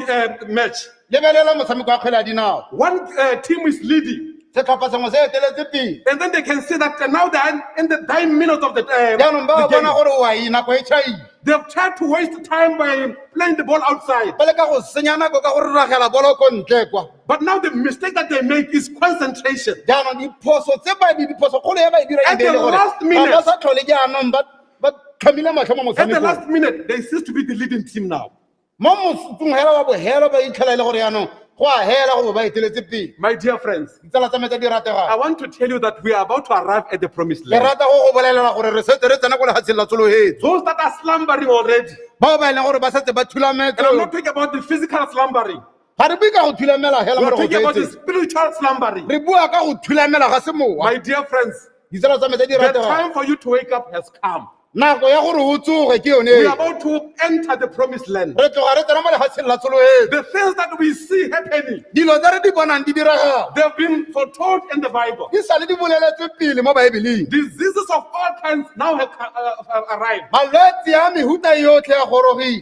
match. Lebelela motshameko wa kgwele ya dinao, One team is leading. setlhopha sengwe se eteletse pele. And then they can see that now they are in the dying minutes of Jaanong ba the bona game. gore o a e nako e tšhaile, They've tried to waste time by playing the ball outside. ba leka go senya nako ka go ragela bolo ko ntle kwa. But now the mistake that they make is concentration. Jaanong diphoso tse ba di diphoso kgolo e ba e dirang At e be e the le gore last ga minute. ba sa tlhole jaanong ba tlhomile matlho mo At the motshamekong. last minute, they cease to be the leading team now. Mo motsotsong hela wa bohelo ba itlhela e le gore jaanong go a hela go bo ba eteletse pele. My dear friends, Ditsala tsa me tse di I rategang, want to tell you that we are about to arrive at the promised ke land. rata go go bolelela gore re setse re tsena ko lefatsheng la tsholofetso. Those that are slumbering already, Bao ba e leng gore ba setse ba and I'm not thulametse, talking about the physical slumbering, ga re bue ka go thulamela hela we are gore go talking about the tletse. spiritual slumbering. Re bua ka go thulamela ga semowa. My dear friends, Ditsala tsa me tse di the rategang, time for you to wake up has come. nako ya gore o tsoge ke yone We e. are about to enter the promised land. Re tloga re tsena mo lefatsheng la tsholofetso. The things that we see happening, Dilo tse re di bonang di diragala they've been foretold in the Bible. di sale di boleletswe pele mo baebeleng. Diseases of all kinds now have arrived. Malwetse a mehuta yotlhe a gorogile.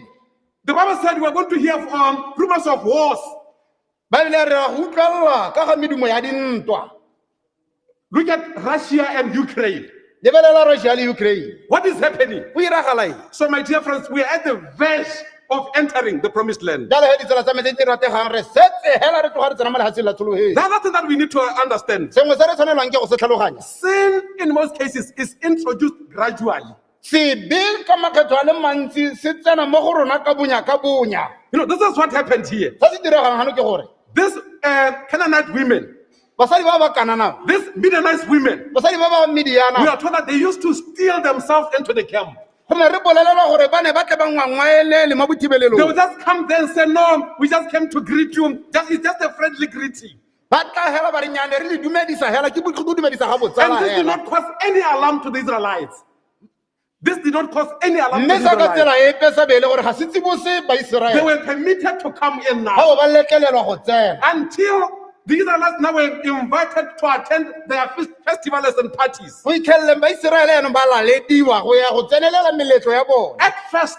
The Bible said we are going to hear rumors of wars. Baebele ya re ra go utlwelela ka ga medumo ya dintwa. Look at Russia and Ukraine. Lebelela Russia le Ukraine. What is happening? Go iragala eng? So, my dear friends, we are at the verge of entering the promised land. Jalo he ditsala tsa me tse di rategang, re setse hela re tloga re tsena mo lefatsheng la tsholofetso. The other thing that we need to understand, Sengwe se re tshwanelwang ke go se tlhaloganya, sin in most cases is introduced gradually. sebe ka makgetho a le mantsi se tsena mo go rona ka bonya ka bonya. This is what happened here. Se se diregang gano ke gore This Canaanite women, basadi ba ba Kanana, these Midianite women, basadi ba ba we Midiana, are told that they used to steal themselves into the camp. Re ne re bolelelwa gore ba ne ba tle ba ngwangwaelele mo They bothibelelong. will just come there and say, No, we just came to greet you. It's just a friendly greeting. Ba tla hela ba re nyane re le dumedisa hela ke go dumedisa ga And botsala this did hela. not cause any alarm to the Israelites. This did not cause any alarm to Mme the sa ka tsela Israelites. epe sa be e le gore ga se tsibose They Baiseraele. were permitted to come in Ga now. bo ba letlelelwa go tsena. Until the Israelites now were invited to attend their festivals and parties. Go itlheleleng Baiseraele yaanong ba lalediwa go ya go tsenelela meletlo ya bone. At first,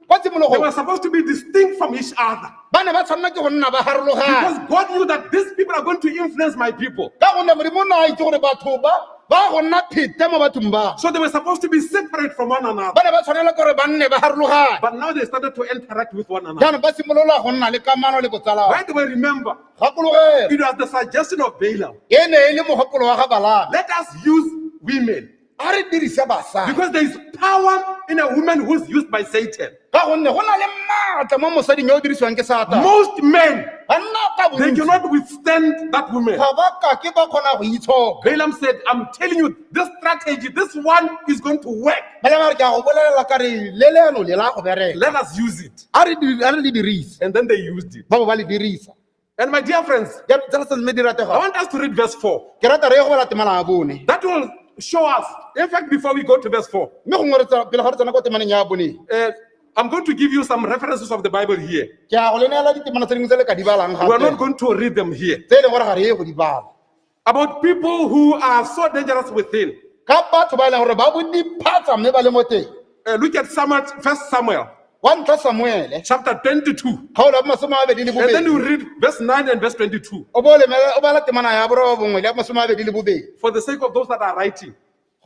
Kwa they tshimologong were supposed to be distinct from each other. ba ne ba tshwanela ke go nna ba harologana. Because God knew that these people are going to influence my people. Ka gonne Modimo o ne a itse gore batho ba ba go nna phete mo bathong ba. So they were supposed to be separate from one another. Ba ne ba tshwanela ke gore ba nne ba harologane. But now they started to interact with one another. Jaanong ba simolola go nna le kamano le botsalano. By the way, remember, Gakologela it was the suggestion of Balaam. e ne e le mogopolo wa ga Balame. Let us use women. A re dirise basadi. Because there is power in a woman who's used by Satan. Ka gonne go na le maatla mo mosading yo o dirisiwang ke Satane. Most men, Banna ka they bontsi cannot withstand that woman. ga ba ka ke ba kgona go itshoka. Balaam said, I'm telling you, this strategy, this one is going to work. Balame a re ke a go bolelela ka re le leano le la go bereka. Let us use it. A re le dirise. And then they used it. Ba bo ba le dirisa. And my dear friends, Jaanong tsala tsa mme di I rategang. want us to read verse 4. Ke rata re ye go bala temana ya bone. That will show us. In fact, before we go to verse 4, Mme gongwe re pele ga re tsena kwa temaneng ya bone. I'm going to give you some references of the Bible here. Ke a go le neela ditemana tse dingwe tse le ka di balang We are not gape. going to read them here. Tse e leng gore ga re ye go di bala. About people who are so dangerous within. Ka batho ba e leng gore ba bo diphatsa mme ba le mo teng. Look at Samuel, 1 Samuel Wa ntlha Samuele, chapter 22. kgaolo ya masome a mabedi le And then bobedi. you read verse 9 and verse 22. O bo o lemela- o bala temana ya borobongwe le ya masome a mabedi le bobedi. For the sake of those that are writing.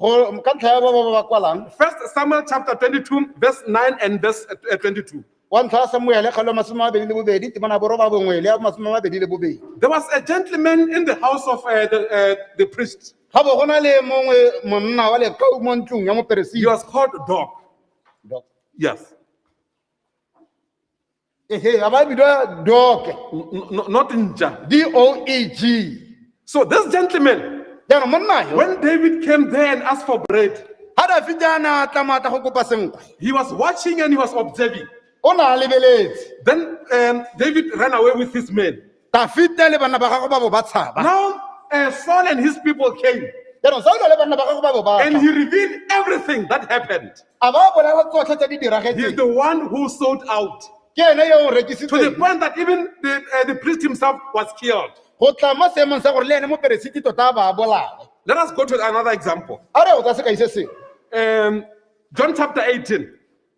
Go ka ntlha ya ba ba ba kwalang. 1 Samuel chapter 22, verse 9 and verse 22. Wa ntlha Samuele kgaolo ya masome a mabedi le bobedi, temana ya borobabongwe le ya masome a mabedi le bobedi. There was a gentleman in the house of the priest. Ga bo go na le mongwe monna wa lekau mo ntlong ya He moperesiti. was called Dog. Dog. Yes. Ehe, a ba bidiwa Doke. Not Nja. D O E G. So this gentleman, Jaanong monna yo, when David came there and asked for bread, ga Dafita a ne a tla maatla go kopa senkgwe, he was watching and he was observing. o ne a lebeletse. Then David ran away with his men. Dafita le banna ba gagwe ba bo ba tshaba. Now Saul and his people came Jaanong Saulo le banna ba gagwe ba bo ba and tla. he revealed everything that happened. A ba bolela tsotlhe tse di He's diragetseng. the one who sold out Ke ene yo o to the rekisitseng. point that even the priest himself was killed. Go tla mo seemong sa gore le ene moperesiti tota a ba a bolawe. Let us go to another example. A re go tsa sekai se sengwe. John chapter 18.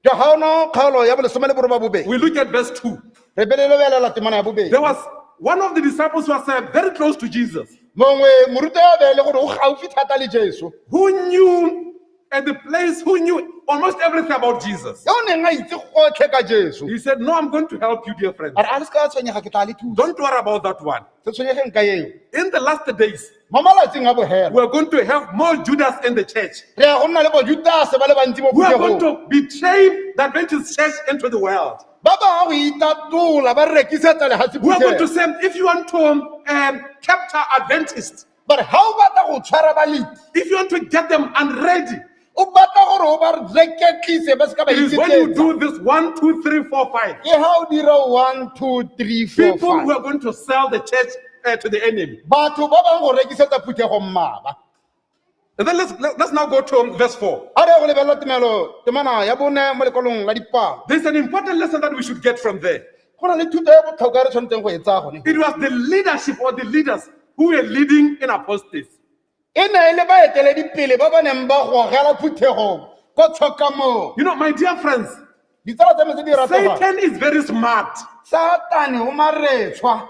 Johano kgaolo ya bolesome le borobabobedi. We look at verse 2. Re be le lebelela temana ya bobedi. There was one of the disciples who was very close to Jesus, Mongwe moruti a be e le gore o gaufi thata le Jesu. who knew at the place, who knew almost everything about Jesus. Yo o neng a itse gotlhe ka Jesu. He said, No, I'm going to help you, dear friend. A re a le se ka la tshwenyega ke tla le thusa. Don't worry about that one. Se tshwenyegeng ka eo. In the last days, Mo malatsing a bohelo. we are going to have more Judas in the church. Re ya go nna le bojutase ba le bantsi mo We are going phuthegong. to betray the Adventist church into the world. Ba ba go itatola ba rekisetsa lehatshe We are going to phuthego. say, if you want to capture Adventists, Ba re ha o batla go tshwara baleti, if you want to get them unready, o batla gore o ba reketlise ba se ka ba it is when you iketletsa. do this 1, 2, 3, 4, 5. Ke ha o dira 1 2 3 4 People who 5. are going to sell the church to the enemy. Batho ba bang go rekisetsa phuthego mmaba. And then let's now go to verse 4. A re go lebelela tumelo temana ya bone mo lekwalong la dipalo. There's an important lesson that we should get from there. Go na le thuto ya botlhokwa e re tshwanetseng go e tsaya gone. It was the leadership or the leaders who were leading in apostasy. E ne e le baeteledipele ba ba neng ba gogela phuthego ko tshokamong. You know, my dear friends, Ditsala tsa me tse di rategang. Satan is very smart. Satane o maretshwa.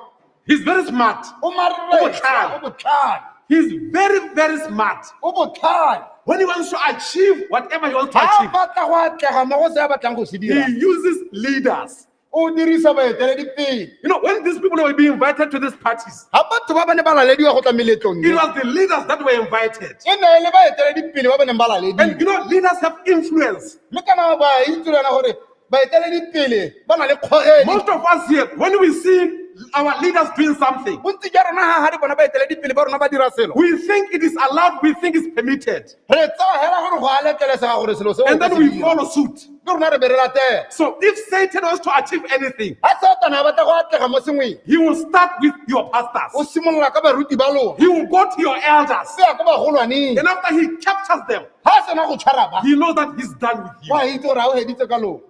He's very smart. O maretshwa, O o botlhale. He's very, very smart. O botlhale. When he wants to achieve whatever he wants to Ha a achieve, batla go atlega mo go se a batlang go se he dira. uses leaders. O dirisa baeteledipele. You know, when these people were being invited to these parties, Ha batho ba ba ne ba lalediwa go tla meletlong it e, was the leaders that were invited. e ne e le baeteledipele ba ba neng ba And lalediwa. you know, leaders have influence. Mme kana ba itse le wena gore baeteledipele ba na le kgogedi. Most of us here, when we see our leaders doing something, Bontsi jwa rona ha ha re bona baeteledipele ba rona ba dira selo. we think it is allowed, we think it's permitted, Re tsaya hela gore go a letlelesega gore selo seo o and ka then se we dira. follow suit. Le rona re be re latela. So if Satan wants to achieve anything, Ha Satane a batla go atlega mo sengweng, he will start with your o pastors. simolola ka baruti ba lona. He will go to your elders. Se ya ko bagolwaneng. And after he captures them, Ha a sena go tshwara ba, he knows that he's done with you. wa itse gore ha o heditse ka lona.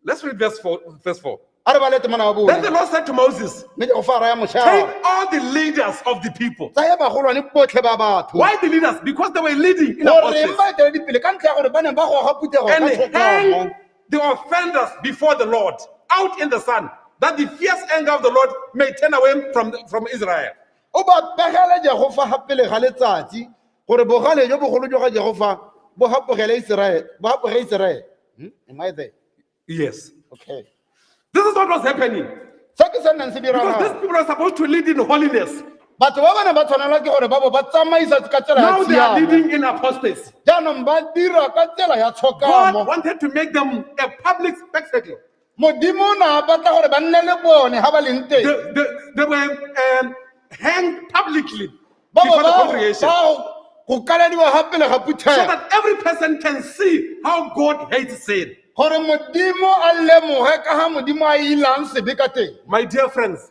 Let's read verse 4. Verse 4. A re bale temana wa Then the bone. Lord said to Moses, Mme Jehofa a raya Moshe a Take re, all the leaders of the people. tsaya bagolwane botlhe ba batho. Why the leaders? Because they were leading in Goreng apostasy. baeteledipele ka ntlha ya gore ba ne ba goga phuthego ka And tshokamo. hang the offenders before the Lord out in the sun, that the fierce anger of the Lord may turn away from Israel. O ba pegele Jehofa ga pele ga letsatsi gore bogale jo bogolo jwa ga Jehofa bo hapogele Iseraele, bo hapoge Iseraele. Am I there? Yes. Okay. This is what was happening. Se ke se nnang se Because these diragala. people are supposed to lead in holiness. Batho ba ba ne ba tshwanelwa ke gore ba bo ba tsamaisa ka tsela ya Now they are tshiamo. leading in apostasy. Jaanong ba dira ka tsela ya God tshokamo. wanted to make them a public spectacle. Modimo o ne a batla gore ba nne le bone ha ba leng teng. They were hanged publicly Ba bo before the ba congregation ba go kalediwa ga pele ga so phuthego. that every person can see how God hates sin. Gore Modimo a lemoge ka ha Modimo a ilang sebe ka teng. My dear friends,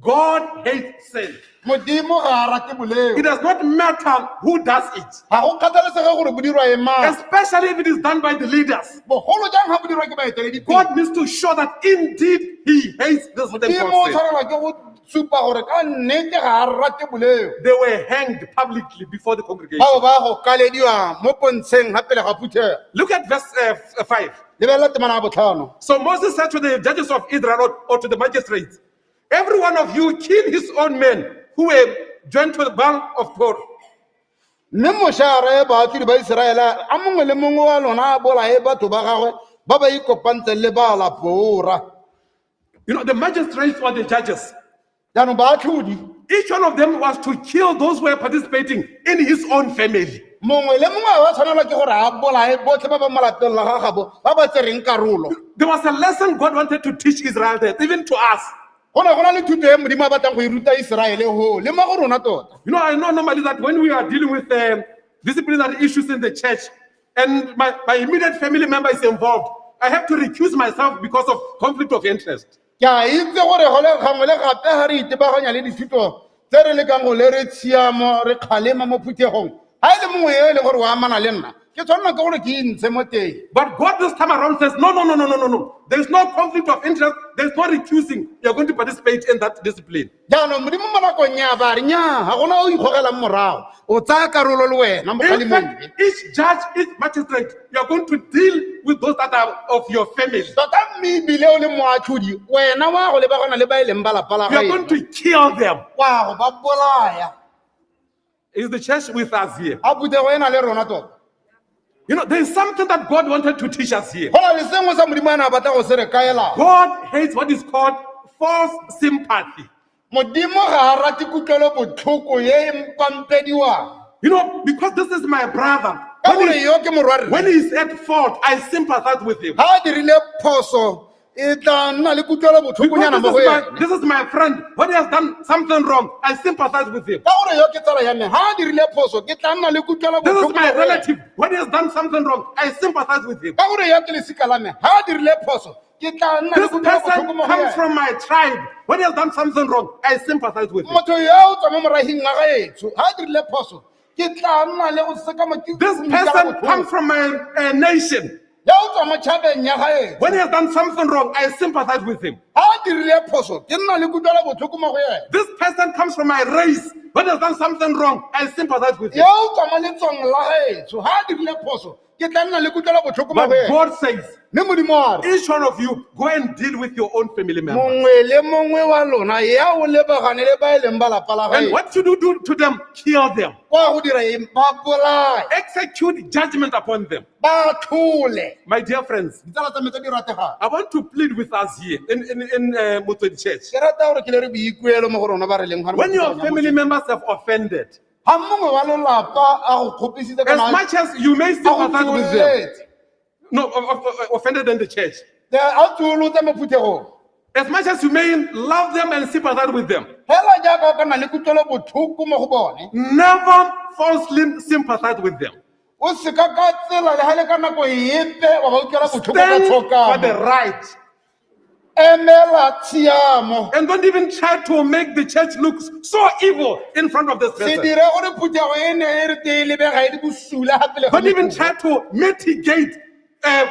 God hates sin. Modimo ga a rate boleo. It does not matter who does it, Ga go kgathalesege gore bo dirwa e mang. especially if it is done by the leaders. Bogolo jang ga bo dirwa ke baeteledipele. God needs to show that indeed He hates this certain Modimo o sin. tshwanelwa ke go supa gore ka nnete ga a rate boleo. They were hanged publicly before the congregation. Bao ba go kalediwa mo pontsheng ga pele ga phuthego. Look at verse 5. Lebelela temana ya botlhano. So Moses said to the judges of Israel or to the magistrates, Every one of you kill his own men who were joined to the Baal of Peor. Mme Moshe a raya baatlhodi ba Iseraele a re, a mongwe le mongwe wa lona a bolaye batho ba gagwe ba ba ikopantseng le Baala Peora. You know, the magistrates or the judges, Jaanong baatlhodi, each one of them was to kill those who were participating in his own family. mongwe le mongwe a tshwanelwa ke gore a bolaye botlhe ba ba mo lapeng la ga gabo ba ba tsereng karolo. There was a lesson God wanted to teach Israel there, even to us. Go ne go na le thuto e Modimo a batlang go e ruta Iseraele ho le mo go rona tota. You know, I know normally that when we are dealing with disciplinary issues in the church and my immediate family member is involved, I have to recuse myself because of conflict of interest. Ke a itse gore go le gangwe le gape ga re itebaganya le dithuto tse re lekang go lere tshiamo re kgalema mo phuthegong ga e le mongwe yo e leng gore o amana le nna ke tshwanela ke gore ke intshe mo teng. But God this time around says, no, no, no, no, no, no, no. There's no conflict of interest. There's no recusing. You're going to participate in that discipline. Jaanong Modimo mo nakong ya ba re nnyaa ga gona o ikgogelang morago o tsaya karolo le wena mo In kgalemong fact, e. each judge, each magistrate, you're going to deal with those that are of your family. Tota mme ebile o le moatlhodi wena wa go lebagana le ba e leng ba lapa la You're going gaeno to kill them. wa go ba bolaya. Is the church with us here? A phuthego e na le rona tota. You know, there's something that God wanted to teach us here. Go na le sengwe sa Modimo a ne a batla go se re kaelang. God hates what is called false sympathy. Modimo ga a rate kutlwelobotlhoko ye e mpampediwang. You know, because this is my brother. Ka When, gore he, yo ke morwarre. when he's at fault, I sympathize with him. Ga a dirile phoso e tla nna le Because kutlwelobotlhokonyana mo this go is, my, ene. this is my friend. When he has done something wrong, I sympathize with him. Ka gore yo ke tsala ya me ga a dirile phoso ke tla nna le This is kutlwelobotlhoko my mo go ene. relative. When he has done something wrong, I sympathize with him. Ka gore yo ke lesika la me ga a dirile phoso ke tla nna le This person kutlwelobotlhoko mo go comes ene. from my tribe. When he has done something wrong, I sympathize with him. Motho yo o tswa mo morahing wa gaetsho ga a dirile phoso ke tla nna le go sekama ke This go utlwela person botlhoko. comes from my nation. Yo o tswa mo tšhabeng ya gaetsho When he has done something wrong, I sympathize with him. ga a dirile phoso ke nna le kutlwelobotlhoko mo go ene. This person comes from my race. When he has done something wrong, I sympathize with him. Yo o tswa mo letsong la gaetsho ga a dirile phoso ke tla nna le kutlwelobotlhoko mo But go ene. God says, Mme Modimo a re each one of you, go and deal with your own family members. mongwe le mongwe wa lona ya o lebagane le ba e leng ba lapa la And gaeno what should you do to them? Kill them. kwa go dira eng ba bolaye Execute judgment upon them. ba tlhole. My dear friends, Ditsala tsa me tse di rategang I want to plead with us here in Motswedi Church. ke rata gore ke le re boikuelo mo go rona ba re leng gona mo When your phuthegong ya family Motswedi. members have offended, ga mongwe wa lelapa a go kgopisitse as kana much as you may a go sympathize with them, tsuoletse no, offended in the church, a tsuolotse mo phuthegong. As much as you may love them and sympathize with them, Hela jaaka o ka nna le kutlwelobotlhoko mo go bone. never falsely sympathize with them. O seka ka tsela le ha le ka nako epe wa ba utlwela botlhoko ka Stand for the tshokamo. right. Emela tshiamo. And don't even try to make the church look so evil in front of this Se person. dire gore phuthego e ne e re tee lebega e le bosula ga pele ga Don't even motho. try to mitigate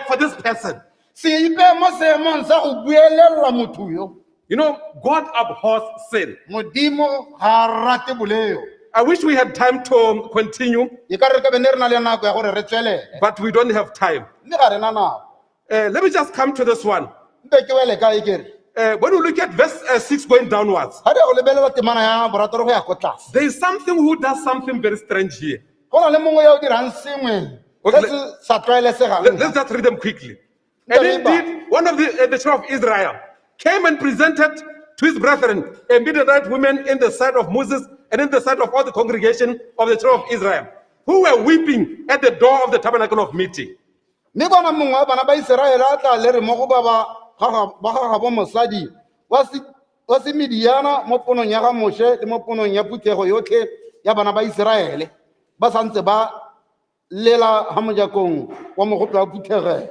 for this person. Se ipeye mo seemong sa go buelela motho yo. God abhors sin. Modimo ga a rate boleo. I wish we had time to continue, E ka re ka be ne re na le nako ya gore re tswelele. but we don't have time. Mme ga re na nako. Let me just come to this one. Mpe ke wele kae ke re? When we look at verse 6 going downwards, Ga re ya go lebelela temana ya borataro go ya ko tlase. there is something who does something very strange here. Go na le mongwe yo o dirang sengwe Okay, se se sa tlwaelesegang. Let's just read them quickly. And indeed, one of the children of Israel came and presented to his brethren a Midianite woman in the sight of Moses and in the sight of all the congregation of the children of Israel, who were weeping at the door of the tabernacle of meeting. Mme bona mongwe wa bana ba Iseraele a tla lere mo go ba ba ga gagabo mosadi wa Semediana mo ponong ya ga Moshe le mo ponong ya phuthego yotlhe ya bana ba Iseraele ba santse ba lela ha mojakong wa mogope wa phuthegelo.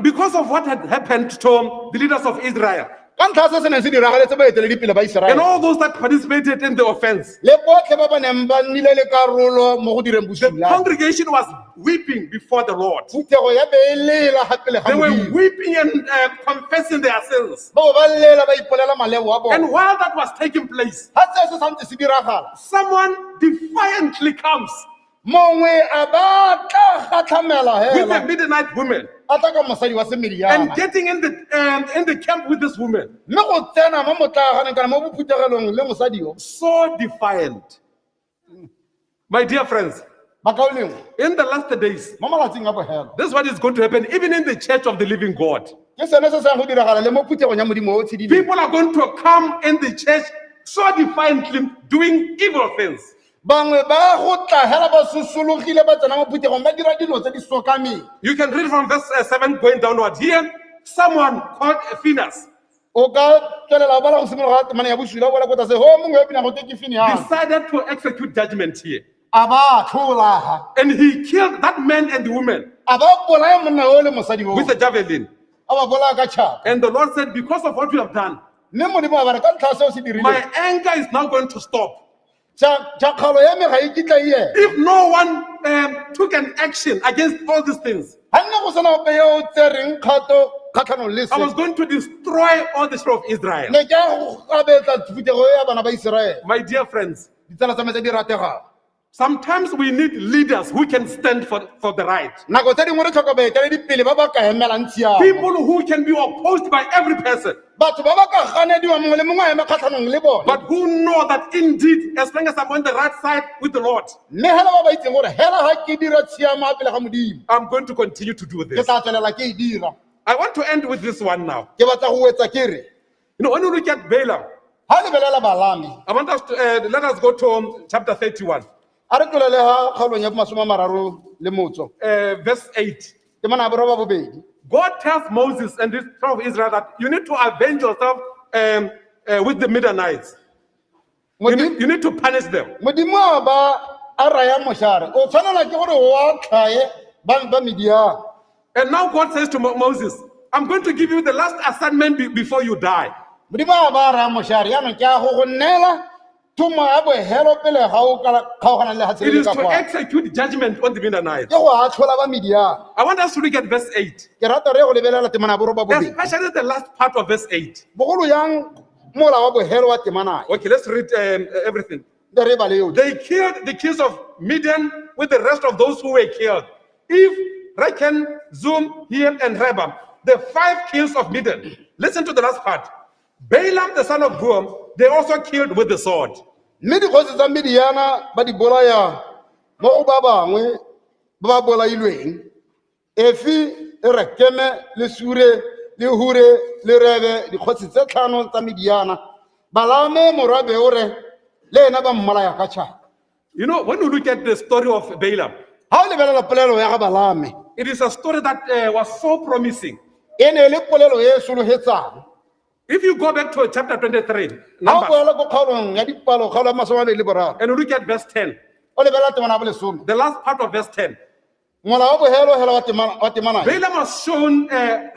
Because of what had happened to the leaders of Israel Ka ntlha ya se se neng se diragaletse baeteledipele ba and Iseraele all those that participated in the offense, le botlhe ba ba neng ba nnile le karolo mo go direng the bosula, congregation was weeping before the Lord. phuthego ya be e lela ga pele ga They were Modimo. weeping and confessing their sins. Ba bo ba lela ba ipolela maleo a And bone. while that was taking place, Ga seo se santse se diragala, someone defiantly comes mongwe a ba tla gatlhamela with a hela Midianite woman a tla ka mosadi wa and Semediana getting in the camp with this woman. mme go tsena mo motlaaganeng kana mo bophuthegelong le mosadi yo. So defiant. My dear friends, Bakaulengwe, in the last days, mo malatsing a bogelo, this is what is going to happen even in the church of the living God. ke sone se se yang go diragala le mo phuthegong ya Modimo o o tshedileng. People are going to come in the church so defiantly doing evil things. Bangwe ba go tla hela ba sosologile ba tsena mo phuthegong ba dira dilo tse di sokameng. You can read from verse 7 going downward. Here, someone called Phineas O ka tswelela o bala go simologa temana ya bosula o bala ko tlase, ho mongwe yo binang go te ke Phineas. decided to execute judgment here. A ba atlhola ha. And he killed that man and the woman A ba bolaya monna yo le mosadi oo. with a javelin. A ba bolaya ka tšhaka. And the Lord said, because of what you have done, Mme Modimo a ba re, ka ntlha ya seo se dirileng, my anger is now going to stop. tšhakgalo ya me ga e kitla e ema. If no one took an action against all these things, Ga nne go sena ope yo o tsereng kgato kgatlhanong le I was se. going to destroy all the children of Israel. Ne ke a go kabetla phuthego ya bana ba Iseraele. My dear friends, Ditsala tsa me tse di rategang. sometimes we need leaders who can stand for the right. Nako tse dingwe re tlhoka baeteledipele ba ba ka emelang tshiamo. People who can be opposed by every person, Batho ba ba ka ganediwa mongwe le mongwe a eme kgatlhanong le bone. but who know that indeed, as long as I'm on the right side with the Lord, Mme hela ba ba itseng gore hela ga ke dira tshiamo a pele ga Modimo, I'm going to continue to do ke this. tla tswelela ke e dira. I want to end with this one now. Ke batla go wetsa ke re, When you look at Balaam, ha lebelela Balame, I want us to let us go to chapter 31, a re tlolele ga kgaolong ya masome a mararo le motso. verse 8. Temana ya boroba bobedi. God tells Moses and the children of Israel that you need to avenge yourself with the Midianites. You need to punish them. Modimo a ba a raya Moshe a re, o tshwanela ke gore o atlhaye ba Midiana. And now God says to Moses, I'm going to give you the last assignment before you die. Modimo a ba a raya Moshe a re, jaanong ke a go go neela thomo ya bohelo pele ga o ka kgaogana le lefatshe It le is ka to kwano. execute judgment on the Midianites. Ke go atlhola ba Midiana. I want us to look at verse 8. Ke rata re go lebelela temana ya boroba bobedi. Especially the last part of verse 8. Bogolo yang mola wa bohelo wa temana e. Okay, let's read everything. Nte re bale yotlhe. They killed the kings of Midian with the rest of those who were killed. If Rekem, Zum, Hiel, and Reba, the 5 kings of Midian. Listen to the last part. Balaam, the son of Beor, they also killed with the sword. Mme dikgosi tsa Midiana ba di bolaya mo go ba bangwe ba ba bolailweng. Efi le Rekeme le Sure le Hure le Rebe, dikgosi tse tlhano tsa Midiana. Balame morwa Beore le ena ba mmolaya ka tšhaka. When you look at the story of Balaam, Ha o lebelela polelo ya ga Balame, it is a story that was so promising. E ne e le polelo e e sologetsang. If you go back to chapter 23, Ga o Numbers, boela ko kgaolong ya dipalo kgaolo ya masome a mabedi le boraro and you look at verse 10, o lebelela temana ya bolesome the last part of verse 10, mola wa bohelo hela wa temana wa temana e. Balaam was shown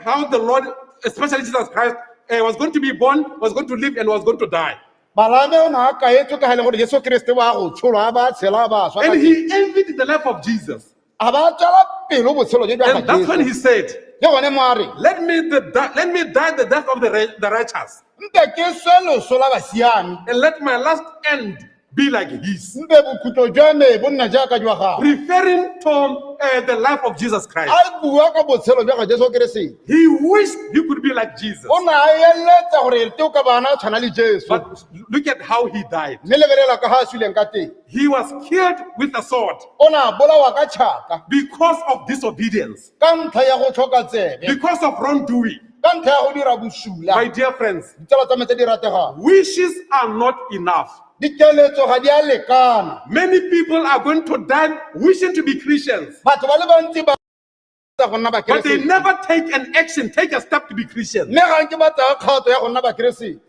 how the Lord, especially Jesus Christ, was going to be born, was going to live, and was going to die. Balame o ne a kaetswe ka ga e le gore Jesu Kriste wa go tsholwa a ba tshela a ba swa ka And teng. he envied the life of Jesus. A ba tswela pelo botshelo jo jwa And ga that's when Jesu he said, ke gone mo a reng let me die the death of the righteous, mpe ke swe loso la basiami and let my last end be like his. mpe bokhutlo jwa me bo nna jaaka jwa gagwe. Referring to the life of Jesus Christ. A bua ka botshelo jwa ga Jesu Keresete. He wished he could be like Jesus. O ne a eletsa gore te o ka bana a tshwana le Jesu. But look at how he died. Mme lebelela ka ga a suleng ka teng. He was killed with a sword O ne a bolawa ka tšhaka because of disobedience, ka ntlha ya go tlhoka tsebe, because of wrongdoing. ka ntlha ya go dira bosula. My dear friends, Ditsala tsa me tse di rategang, wishes are not enough. dikeletso ga di a lekana. Many people are going to die wishing to be Christians, Batho ba le bantsi ba go nna but they bakeresete never take an action, take a step to be Christians. mme ga nke ba tsaya kgato ya go nna bakeresete.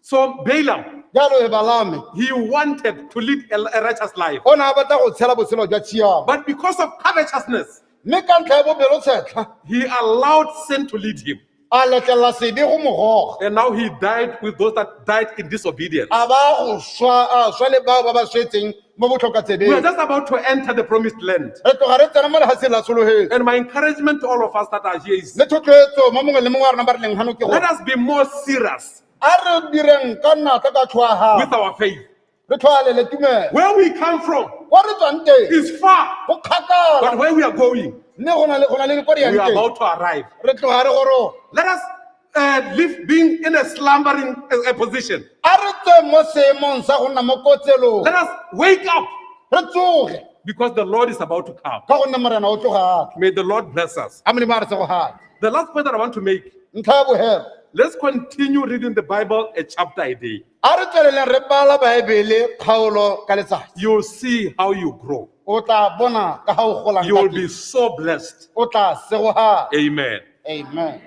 So Balaam, Jalo e Balame he wanted to lead a righteous life, o ne a batla go tshela botshelo jwa tshiamo, but because of covetousness, mme ka ntlha ya bobelotshetlha he allowed sin to lead him. a letlelela sebe go mo goga. And now he died with those that died in disobedience. A ba go swa a swa le bao ba ba swetseng mo We are botlhokatsebeng. just about to enter the promised land. Re tloga re tsena mo lefatsheng la tsholofetso. And my encouragement to all of us that are here is Le thotloetso mo mongwe le mongwe wa rona ba re leng gano ke let gore us be more serious a re direng ka natla ka with tlhoagalo, our faith. re tlhoalele tumelo. Where we come from Kwa re tswang teng is far, go but kgakala, where we are going, mme go na le go na le ko re we yang are teng. about to arrive. Re tloga re goroga. Let us live being in a slumbering position. A re tswe mo seemong sa go nna mo kotselong, Let us wake up re tsoge because the Lord is about to come. ka gonne Morena o tloga a tla. May the Lord bless us. A Modimo a re tsegogatse. The last point that I want to make, Ntlha ya bohelo, let's continue reading the Bible a chapter a day. a re tsweleleng re bala Baebele kgaolo ka letsatsi. You'll see how you grow. O tla bona ka ga o golang You ka will teng. be so blessed. O tla segogatsa. Amen. Amen.